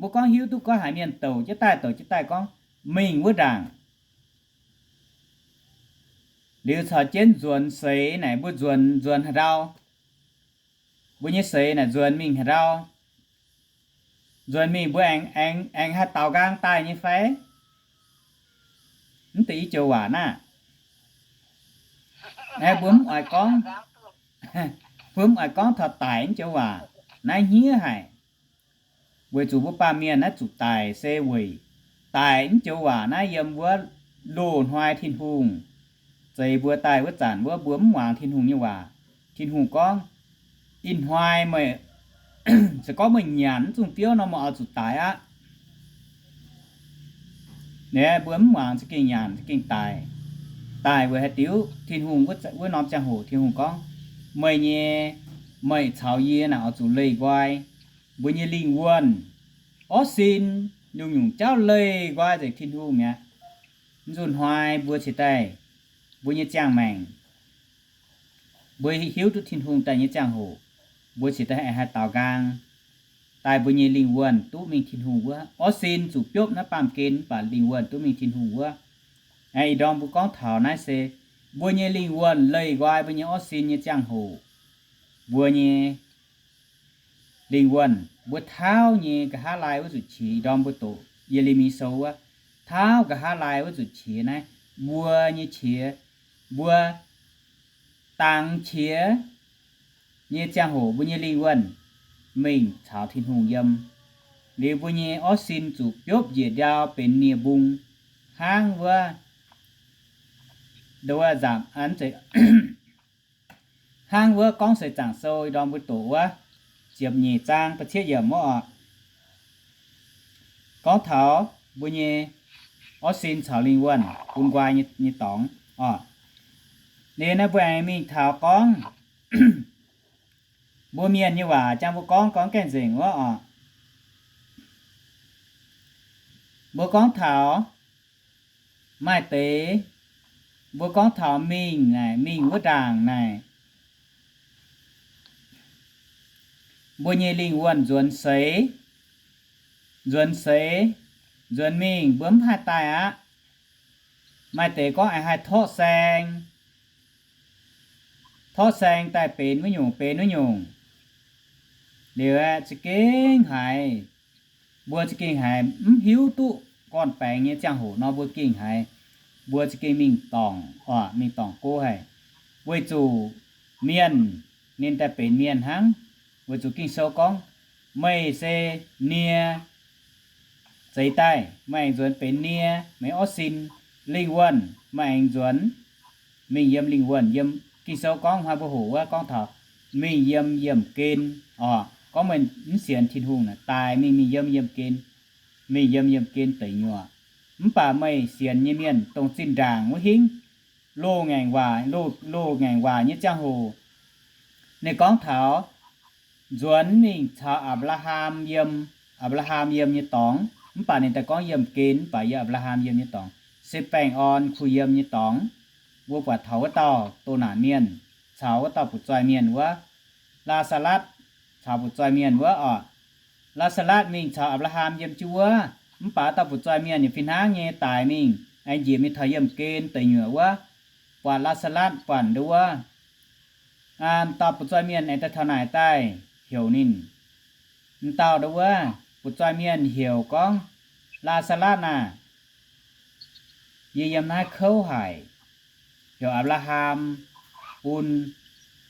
Mbuo gorngv hiuv duqv gorngv haaix mienh douc jienv daaih douc jienv daaih gorngv mingh wuov ndaangc. Liuz caux jienv nzuonx seix naaic, mbuo nzuonx, nzuonx haaix ndau? Mbuo nyei seix naaic nzuonx mingh haaix ndau? Nzuonx mingh mbuo aengx, aengx, aengx haih daaux nqaang daaih nyei fai? Mv deix i joux waac naaiv, mbuo mv oix gorngv, mbuo mv oix gorngv taux daic mv joux waac naaiv hniev haic. Weic zuqc mbuo baamh mienh naaiv zuqc daic se weic daic mv joux waac naaiv yiem wuov loz-hnoi Tin-Hungh zeix mbuo daaih wuov zanc wuov, mbuo mv muangx Tin-Hungh nyei waac. Tin-Hungh gorngv, ih hnoi meih, se gorngv meih nyanc mv zungh biouv nor, meih oix zuqc daic aqv. Naaiv mbuo mv muangx za'gengh nyanc, za'gengh daic. Daic weic haaix diuc? Tin-Hungh wuov norm ziangh hoc Tin-Hungh gorngv, meih nyei, meih caux yie naaic oix zuqc leih nqoi mbuo nyei lingh wuonh, orv sin, nyungc-nyungc jauv leih nqoi nzengc Tin-Hungh mi'aqv. Mv nzunc hnoi mbuo cingx daaih, mbuo nyei ziangh maengc, mbuo hiuv duqv Tin-Hungh daaih nyei ziangh hoc, mbuo cingx daaih haih daaux nqaang daaih mbuo nyei lingh wuonh duqv mingh Tin-Hungh wuov. Orv sin zuqc biopv naaiv baamh gen, mv baac lingh wuonh duqv mingh Tin-Hungh wuov. Ih ndorm mbuo gorngv taux naaiv se mbuo nyei lingh wuonh leih nqoi mbuo nyei orv sin nyei ziangh hoc, mbuo nyei lingh wuonh, mbuo tauv nyei nqa'haav laai wuov zuqc qiex. Ih ndorm mbuo doqc Ye^le^mi Sou wuov, tauv nqa'haav laai wuov zuqc qiex naaiv, mbuo nyei qiex, mbuo dangx qiex nyei ziangh hoc mbuo nyei lingh wuonh mingh caux Tin-Hungh yiem. Liuz mbuo nyei orv sin zuqc biopv njiec ndau benx nie-mbung hnangv wuov, nzamc, hnangv wuov Gorngv Seix Zaangc Sou ih ndorm mbuo doqc wuov ziepc nyeic zaang da'cietv yiemc wuov oc. Gorngv taux mbuo nyei orv sin caux lingh wuonh bun nqoi nyei dorngx oc. Liuz naaiv mbuo aengx mingh taux gorngv mbuo mienh nyei waac, jang mbuo gorngv gorngv gaengh nzengc wuov oc. Mbuo gorngv taux maaih deix, mbuo gorngv taux mingh naaic, mingh wuov ndaangc naaic, mbuo nyei lingh wuonh nzuonx seix, nzuonx seix, nzuonx mingh, mbuo mv haih daaih aqv. Maaih deix gorngv aengx haih torqv saeng, torqv saeng daaih benx wuov nyungc benx wuov nyungc. Liuz aeqv, za'gengh haiz, mbuo za'gengh haiz mv hiuv duqv gorn-baengx nyei ziangh hoc nor, mbuo gengh haiz, mbuo za'gengh mingh dorngc oc, mingh dorngc go haic. Weic zuqc mienh ninh daaih benx mienh hnangv. Weic zuqc Ging-Sou gorngv, meih se nie zeix daaih, meih aengx nzuonx benx nie, meih orv sin, lingh wuonh meih aengx nzuonx mingh yiem lingh wuonh. Yiem Ging-Sou gorngv hnoi mbuo hoqc wuov gorngv taux mingh yiem yiemh gen oc. Gorngv meih mv sienx Tin-Hungh naaic, daic mingh, mingh yiem yiemh gen, mingh yiem yiemh gen deic nyuoqc. Mv baac meih sienx nyei mienh dongh zinh ndaangc wuov hingv, loz-ngaengc waac, loz, loz-ngaengc waac nyei ziangh hoc, ninh gorngv taux nzuonx mingh caux Apc^laa^ham yiem, Apc^laa^ham yiem nyei dorngx. Mv baac ninh daaih gorngv yiemh gen, mv baac yiem Apc^laa^ham yiem nyei dorngx, se baengh orn kuh yiem nyei dorngx. Mbuo buatc taux wuov dauh doh naanc mienh caux wuov dauh butv-zoih mienh wuov, Laa^saa^latv caux butv-zoih mienh wuov oc. Laa^saa^latv mingh caux Apc^laa^ham yiem jienv wuov, mv baac dauh butv-zoih mienh yaac fih hnangv nyei daic mingh, aengx njiec mingh taux yiemh gen deic nyuoqc wuov, buatc Laa^saa^latv buatc nduov wuov, dauh butv-zoih mienh aengx daaih taux naaic daaih heuc ninh. M'dauh nduov wuov butv-zoih mienh heuc gorngv, Laa^saa^latv aah! Yie yiem naaiv kouv haic. Heuc Apc^laa^ham bun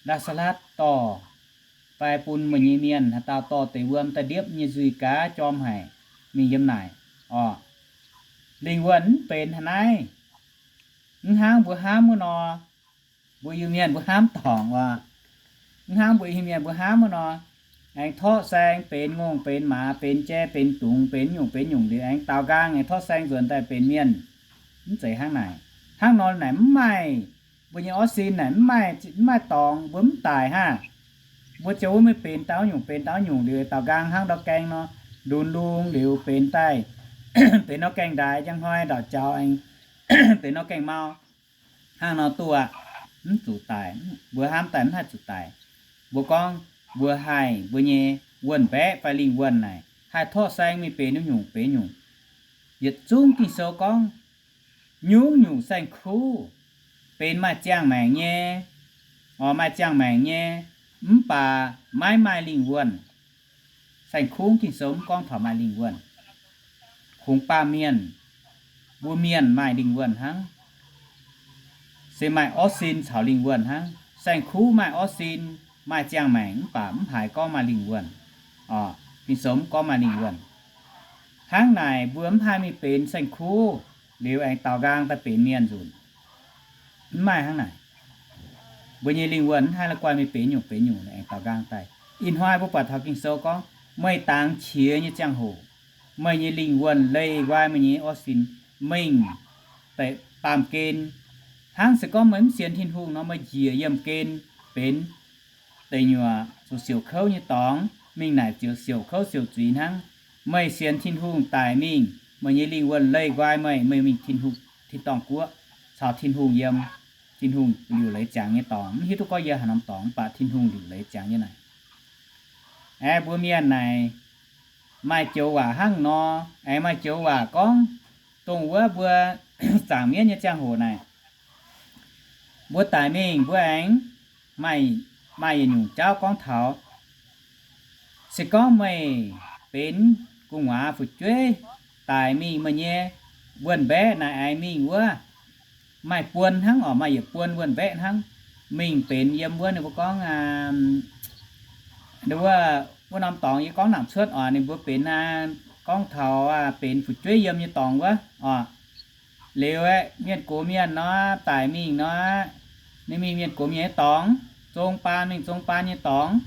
Laa^saa^latv dorh, fai bun meih nyei mienh haaix dauh dorh deix wuom daaih ndiepv nyei nzuih gaax jorm haic mingh yiem naaic oc. Lingh wuonh mv benx haaix naaiv, mv hnangv mbuo hnamv wuov nor. Mbuo Iu-Mienh mbuo hnamv dorngc oc. Mv hnangv mbuo Iu-Mienh mbuo hnamv wuov nor, aengx torqv saeng benx ngongh benx maaz benx jai benx dungz benx nyungc benx nyungc liuz aengx daaux nqaang aengx torqv saeng nzuonx daaih benx mienh. Mv zeiz hnangv naaic. Hnangv nor naaic mv maaih, mbuo nyei orv sin naaic mv maaih, mv maaih dorngx, mbuo mv daic hnangv. Mbuo ziouc wuov maiv benx dauh nyungc benx dauh nyungc liuz daaux nqaang hnangv ndortv gaeng nor, lunx lungx liuz benx daaih, benx nor gaengh ndaix njang hnoi ndortv jaux aengx benx nor gaengh mau. Hnangv nor duqv aqv. Mv zuqc daic, mbuo hnamv daaih mv haih zuqc daic. Mbuo gorngv mbuo haih mbuo nyei wuonh mbaeqv fai lingh wuonh naaic, haih torqv saeng mingh benx nyungc benx nyungc. Yietc zungv Ging-Sou gorngv, nyungc-nyungc saeng-kuv benx maaih ziangh maengc nyei, oc, maaih ziangh maengc nyei, mv baac maiv maaih lingh wuonh. Saeng-kuv Ging-Sou mv gorngv taux maaih lingh wuonh. Kungx baamh mienh, mbuo mienh maaih lingh wuonh hnangv, se maaih orv sin caux lingh wuonh hnangv. Saeng-kuv maaih orv sin, maaih ziangh maengc mv baac mv haiz gorngv maaih lingh wuonh. Oc, Ging-Sou mv gorngv maaih lingh wuonh. Hnangv naaic mbuo mv haih mingh benx saeng-kuv liuz aengx daaux nqaang daaih benx mienh nzunc. Mv maaih hnangv naaic. Mbuo nyei lingh wuonh mv haih la'guaih mingh benx nyungc benx nyungc aengx daaux nqaang daaih. Ih hnoi mbuo buatc taux Ging-Sou gorngv, meih dangx qiex nyei ziangh hoc, meih nyei lingh wuonh leih nqoi meih nyei orv sin mingh deix baamh gen. Hnangv se gorngv meih mv sienx Tin-Hungh nor, meih njiec yiemh gen benx deic nyuoqc zuqc siouc kouv nyei dorngx, mingh naaic ziouc siouc kouv siouc zuiz hnangv. Meih sienx Tin-Hungh daic mingh, meih nyei lingh wuonh leih nqoi meih, meih mingh Tin-Hungh, tin-dorngh guoqv caux Tin-Hungh yiem, Tin-Hungh liuc leiz ziangx nyei dorngx. Mv hiuv duqv gorngv yie haaix norm dorngx, mv baac Tin-Hungh liuc leiz ziangx nyei naaic. Aeqv, mbuo mienh naaic maaih joux waac hnangv nor, aengx maaih joux waac gorngv, dongh wuov mbuo zaangc mienv nyei ziangh hoc naaic, mbuo daic mingh mbuo aengx maaih, maaih yietc nyungc jauv gorngv taux, se gorngv meih benx gu'nguaaz fu'jueiv daic mingh, meih nyei wuonh mbaeqv naaic aengx mingh wuov, maaih buon hnangv oc, maaih yietc buon wuonh mbaeqv hnangv, mingh benx yiem wuov ninh mbuo gorngv, wuov, wuov norm dorngx yie gorngv nangc cuotv oc, ninh mbuo benx, gorngv taux benx fu'jueiv yiem nyei dorngx wuov oc. Liuz aeqv, mienh gox mienh nor, daic mingh nor, ninh mingh mienh gox mienh nyei dorngx, zong baan mingh zong baan nyei dorngx.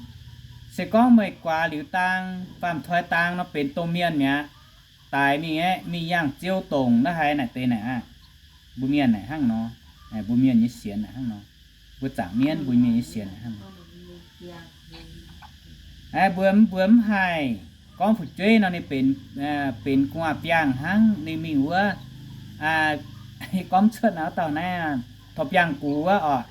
Se gorngv meih guaax liuz dang, faam toi dang nor benx domh mienh mi'aqv. Daic mingh aeqv, mingh yangh ziou dongc naaiv haaix naaic deix naaic aqv. Mbuo mienh naaic hnangv nor, mbuo mienh nyei sienx naaic hnangv nor, mbuo zaangc mienv mbuo mienh nyei sienx naaic hnangv nor. Aeqv, mbuo, mbuo mv haih gorngv fu'jueiv nor ninh benx, benx gu'nguaaz-biangh hnangv, ninh mingh wuov, gorngv cuotv naaiv dauh naaiv, torqv-biangh gux wuov oc.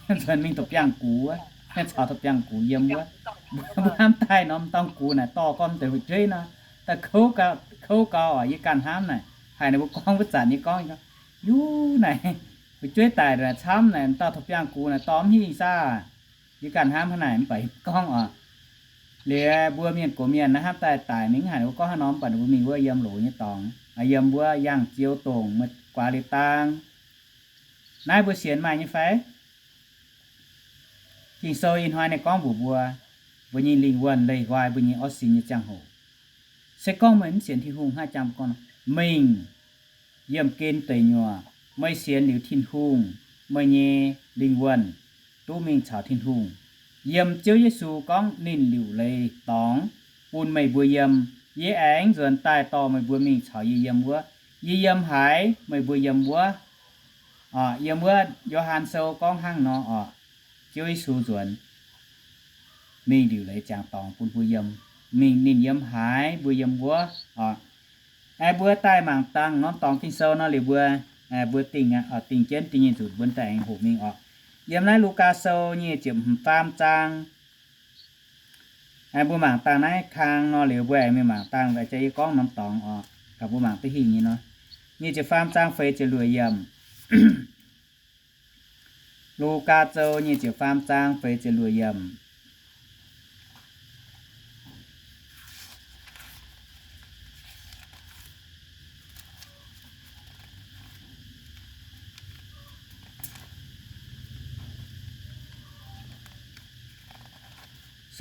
Nzuonx mingh torqv-biangh gux wuov, caux torqv-biangh gux yiem wuov. Mbuo hnamv daaih norm dorngh gux naaic dorh gorngv deix fu'jueiv nor, daaih kouv gau, kouv gau oc. Yie ganh hnamv naaic, haiz ninh mbuo gorngv wuov zanc nyei gorngv, yie gorngv, yuv naaic, fu'jueiv daic naaic camv naaic, dauh torqv-biangh gux naaic dorh mv hingh saah? Yie ganh hnamv hnangv naaic mv baac yie gorngv oc. Liuz mbuo mienh gox mienh naaiv hnamv daaih daic mingh mv haiz ninh mbuo gorngv haaix norm, mv baac ninh mbuo mingh wuov yiem loz nyei dorngx, yiem wuov yangh ziou dongc, guaax liuz dang. Naaiv mbuo sienx maaih nyei fai? Ging-Sou ih hnoi ninh gorngv mbuox mbuo, mbuo nyei lingh wuonh leih nqoi mbuo nyei orv sin nyei ziangh hoc. Se gorngv meih mv sienx Tin-Hungh hnangv jangx gorngv, mingh yiemh gen deic nyuoqc, meih sienx liuz Tin-Hungh, meih nyei lingh wuonh duqv mingh caux Tin-Hungh. Yiem Ziouv Yesu gorngv ninh liuc leiz dorngx bun meih mbuo yiem, yie aengx nzuonx daaih dorh meih mbuo mingh caux yie yiem wuov. Yie yiem haaix, meih mbuo yiem wuov. Yiem wuov Yo^han Sou gorngv hnangv nor oc. Ziouv Yesu nzuonx mingh liuc leiz ziangx dorngx bun mbuo yiem. Mingh ninh yiem haaix, mbuo yiem wuov oc. Aengx mbuo daaih mangc dangh norm dorngx Ging-Sou nor liuz mbuo, mbuo dingh, dingh jienv dingh nyei nzunc mbuo daaih aengx hoqc mingh oc. Yiem naaiv Lugaa Sou nyic ziepc hmz faam zaang. Mbuo mangc dangh naaiv kang nor liuz mbuo aengx mingh mangc dangh jaax yie gorngv norm dorngx oc, gaax mbuo mangc duqv hingh nyei nor. Nyic ziepc faam zaang feix ziepc luoqc yiemc. Lugaa Sou nyic ziepc faam zaang feix ziepc luoqc yiemc.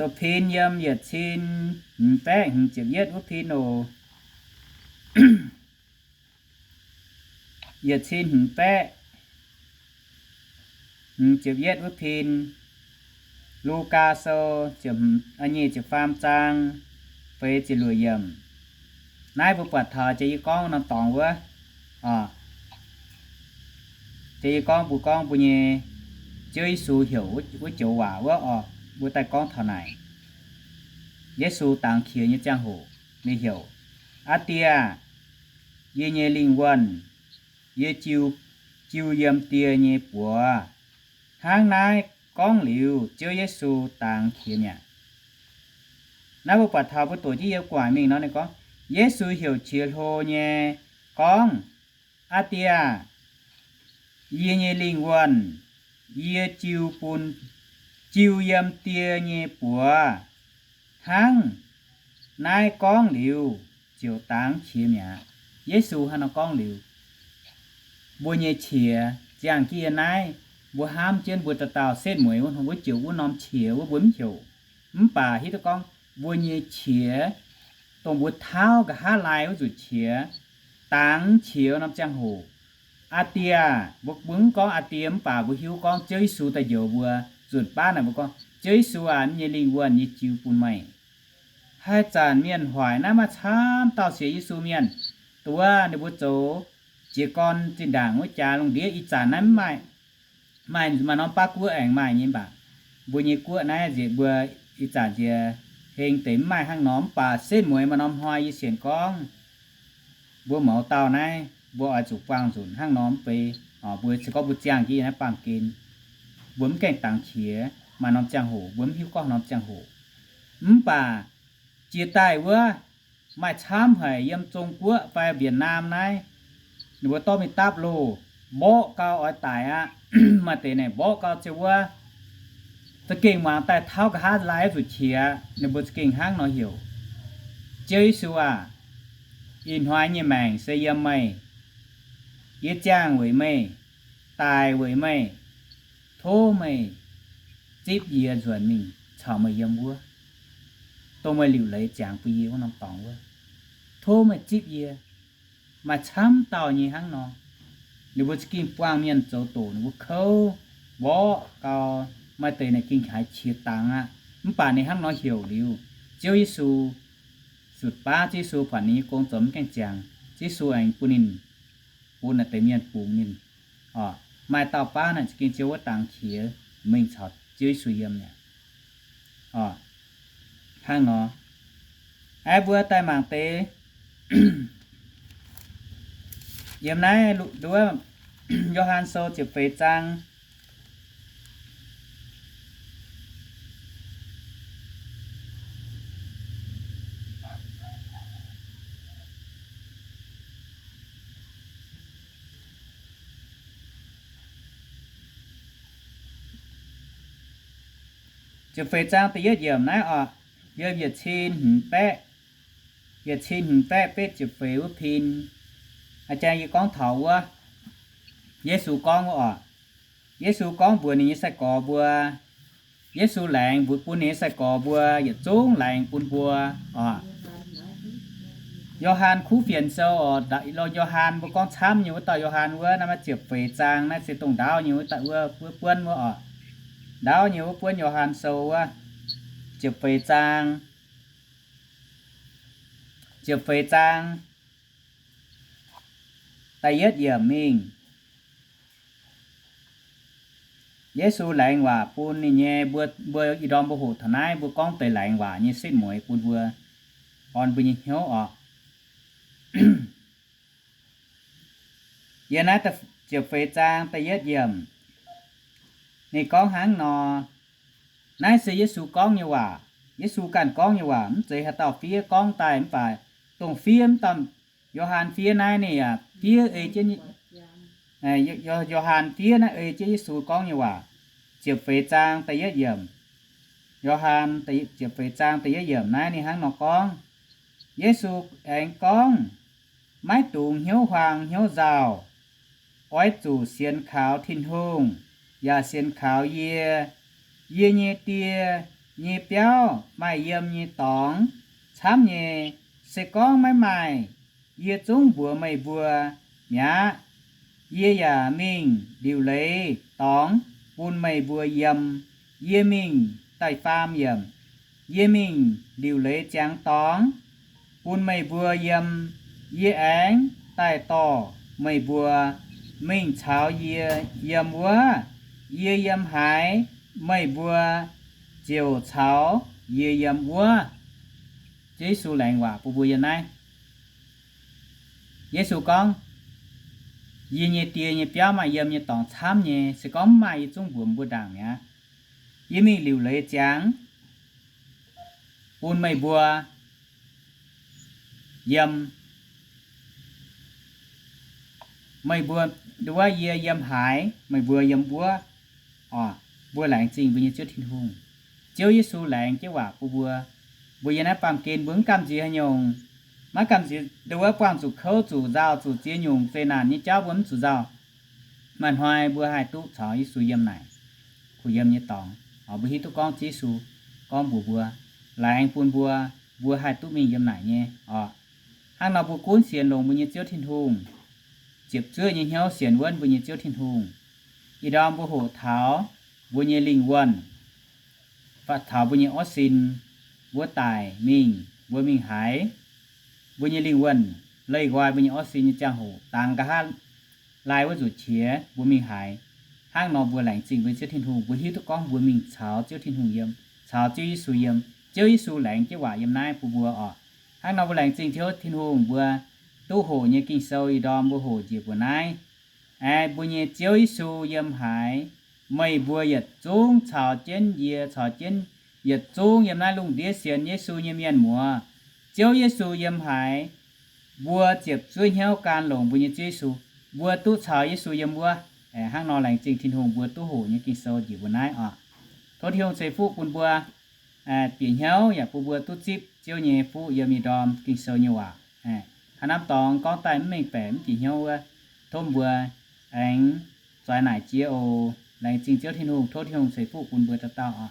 Sou pin yiem yietc cin hmz baeqv hmz ziepc yietv wuov pin oc. Yietc cin hmz baeqv hmz ziepc yietv wuov pin. Lugaa Sou nyic ziepc faam zaang feix ziepc luoqc yiemc. Naaiv mbuo buatc taux jaax yie gorngv norm dorngx wuov, jaax yie gorngv mbuo gorngv mbuo nyei Ziouv Yesu heuc wuov joux waac wuov oc, mbuo daaih gorngv taux naaic. Yesu dangx qiex nyei ziangh hoc, ninh heuc, Aa Die aah! Yie nyei lingh wuonh, yie jiu, jiu yiem Die nyei buoz. Hnangv naaiv gorngv liuz, Ziouv Yesu dangx qiex mi'aqv. Naaiv mbuo buatc taux mbuo doqc jienv yiem gu'nguaaic mingh nor ninh gorngv, Yesu heuc qiex hlo nyei gorngv, Aa Die aah! Yie nyei lingh wuonh yie jiu bun, jiu yiem Die nyei buoz. Hnangv naaiv gorngv liuz, ziouc dangx qiex mi'aqv. Yesu hnangv nor gorngv liuz, mbuo nyei qiex ziangh jienv yiem naaiv, mbuo hnamv jienv mbuo dauh dauh setv mueiz wuov, wuov joux wuov norm qiex wuov mbuo mv heuc. Mv baac hiuv duqv gorngv mbuo nyei qiex, dongh mbuo tauv nqa'haav laai wuov nzunc qiex, dangx qiex norm ziangh hoc, Aa Die aah! Mbuo, mbuo mv gorngv Aa Die, mv baac mbuo hiuv gorngv Ziouv Yesu daaih njoux mbuo. Nzunc baav naaic mbuo gorngv, Ziouv Yesu aah! Yie nyei lingh wuonh yie jiu bun meih. Haaix zanc mienh hoic naaiv maaih camv dauh sienx Yesu mienh, dongh wuov ninh mbuo zoux jiez gorn zinh ndaangc wuov jaax lungh ndiev. Ih zanc naaiv mv maaih, maaih, maaih norm baav guoqv aengx maaih nyei, mv baac mbuo nyei guoqv naaiv nziex mbuo ih zanc nziex heng deix mv maaih hnangv nor. Mv baac setv mueiz maaih norm hnoi yie sienx gorngv mbuo mouz dauh naaiv mbuo oix zuqc buangh nzunc hnangv nor mv bei. Mbuo se gorngv mbuo ziangh jienv yiem naaiv baamh gen, mbuo mv gaengh dangx qiex, maaih norm ziangh hoc mbuo mv hiuv gorngv norm ziangh hoc. Mv baac jiex daaih wuov maaih camv haic yiem Zong Guoqv fai Việt Nam naaiv, ninh mbuo dorh mingh dapv loh, mborqv gau oix daic aqv. Maaih deix naaic mborqv gau ziouc wuov za'gengh muangx daaih tauv nqa'haav laai zuqc qiex, ninh mbuo za'gengh hnangv nor heuc, Ziouv Yesu aah! Ih hnoi nyei maengc se yiem meih. Yie ziangh weic meih, daic weic meih. Tov meih zipv yie nzuonx mingh caux meih yiem wuov, dongh meih liuc leiz ziangx bun yie wuov norm dorngx wuov. Tov meih zipv yie. Maaih camv dauh nyei hnangv nor. Ninh mbuo za'gengh buangh mienh zoux doqc, ninh mbuo kouv mborqv gau, maaih deix naaic gengh haiz qiex dangx aqv. Mv baac ninh hnangv nor heuc liuz, Ziouv Yesu, zutc baav Ziouv Yesu buatc ninh nyei gong zoux mv gaengh ziangx, Ziouv Yesu aengx bun ninh, bun naaic deix mienh bungx ninh. Maaih dauh baav naaic za'gengh ziouc wuov dangx qiex mingh caux Ziouv Yesu yiem mi'aqv. Hnangv nor, aeqv, mbuo daaih mangc deix yiem naaiv nduov Yo^han Sou ziepc feix zaang. Ziepc feix zaang da'yietv yiemc naaiv oc, yiem yietc cin hmz baeqv, yietc cin hmz baeqv betv ziepc feix wuov pin. A'jang yie gorngv taux wuov, Yesu gorngv wuov oc. Yesu gorngv mbuox ninh nyei sai-gorx mbuo, Yesu laengz mbuox bun ninh nyei sai-gorx mbuo yietc zungv laengz bun mbuo oc. Yo^han Kuv Fienx Sou oc, Yo^han mbuo gorngv camv nyei wuov dauh Yo^han wuov, naaiv maaih ziepc feix zaang, naaiv se dongh ndaauv nyei wuov dauh wuov, wuov buonv wuov oc. Ndaauv nyei wuov buonv Yo^han Sou wuov, ziepc feix zaang, ziepc feix zaang, da'yietv yiemc mingh. Yesu laengz waac bun ninh nyei, mbuo, mbuo ih ndorm mbuo hoqc taux naaiv, mbuo gorngv deix laengz waac nyei setv mueiz bun mbuo, orn mbuo nyei hnyouv oc. Yiem naaiv ziepc feix zaang da'yietv yiemc, ninh gorngv hnangv nor, naaiv se Yesu gorngv nyei waac. Yesu ganh gorngv nyei waac, mv zeiz haaix dauh fiev gorngv daaih, mv baac dongh fiev mv dauh Yo^han fiev naaiv ninh yaac fiev ei jienv, Yo^han fiev naaiv ei jienv Yesu gorngv nyei waac. Ziepc feix zaang da'yietv yiemc, Yo^han ziepc feix zaang da'yietv yiemc naaiv ninh hnangv nor gorngv, Yesu aengx gorngv, Maiv dungx hnyouv huaang hnyouv nzauh. Oix zuqc sienx kaux Tin-Hungh yaac sienx kaux yie. Yie nyei Die nyei biauv maaih yiem nyei dorngx camv nyei. Se gorngv maiv maaih, yie zungv mbuox meih mbuo mi'aqv. Yie yaac mingh liuc leiz dorngx bun meih mbuo yiem. Yie mingh, da'faam yiemc, yie mingh liuc leiz ziangx dorngx bun meih mbuo yiem. Yie aengx daaih dorh meih mbuo mingh caux yie yiem wuov. Yie yiem haaix, meih mbuo ziouc caux yie yiem wuov. Ziouv Yesu laengz waac bun mbuo yiem naaiv. Yesu gorngv, Yie nyei Die nyei biauv maaih yiem nyei dorngx camv nyei. Se gorngv mv maaih, yie zungv mbuox mbuo ndaangc mi'aqv. Yie mingh liuc leiz ziangx bun meih mbuo yiem, meih mbuo, nduov, yie yiem haaix, meih mbuo yiem wuov. Oc, mbuo laengz zingh mbuo nyei Ziouv Tin-Hungh. Ziouv Yesu laengz jienv waac bun mbuo. Mbuo yiem naaiv baamh gen mbuo mv gamh nziex haaix nyungc, maiv gamh nziex nduov buangh zuqc kouv zuqc nzauh zuqc ziex nyungc zeqc naanc nyei jauv mbuo mv zuqc nzauh. Maaih hnoi mbuo haih duqv caux Yesu yiem naaic, kuh yiem nyei dorngx. Mbuo hiuv duqv gorngv Yesu gorngv mbuox mbuo, laengz bun mbuo, mbuo haih duqv mingh yiem naaic nyei oc. Hnangv nor mbuo gunv sienx longx mbuo nyei Ziouv Tin-Hungh, ziepc zuoqv nyei hnyouv sienx wuonv mbuo nyei Ziouv Tin-Hungh. Ih ndorm mbuo hoqc taux mbuo nyei lingh wuonh, faaux taux mbuo nyei orv sin, mbuo daic mingh, mbuo mingh haaix, mbuo nyei lingh wuonh leih nqoi mbuo nyei orv sin nyei ziangh hoc dangx nqa'haav lai wuov nzuqc qiex mbuo mingh haaix. Hnangv nor mbuo laengz zingh mbuo Ziouv Tin-Hungh, mbuo hiuv duqv gorngv mbuo mingh caux Ziouv Tin-Hungh yiem, caux Ziouv Yesu yiem. Ziouv Yesu laengz jienv waac yiem naaiv bun mbuo oc. Hnangv nor mbuo laengz zingh Ziouv Tin-Hungh, mbuo duqv hoqc nyei Ging-Sou ih ndorm mbuo hoqc njiec mbuo naaiv. Aeqv, mbuo nyei Ziouv Yesu yiem haaix, meih mbuo yietc zungv caux jienv yie, caux jienv yietc zungv yiem naaiv lungh ndiev sienx Yesu nyei mienh muoz. Ziouv Yesu yiem haaix, mbuo ziepc zuoqv hnyouv gan longx mbuo nyei Ziouv Yesu, mbuo duqv caux Yesu yiem wuov. Aeqv, hnangv nor laengz zingh Tin-Hungh mbuo duqv hoqc nyei Ging-Sou njiec mbuo naaiv oc. Tov Tin-Hungh ceix fuqv bun mbuo, aeqv, bieqc hnyouv yaac bun mbuo duqv zipv Ziouv nyei fuqv yiem ih ndorm Ging-Sou nyei waac. Aeqv, haaix norm dorngx gorngv daaih mv mengh baeqc mv bieqc hnyouv wuov, tov mbuo aengx zueiz naaic jiex oc. Laengz zingh Ziouv Tin-Hungh, tov Tin-Hungh ceix fuqv bun mbuo dauh dauh oc.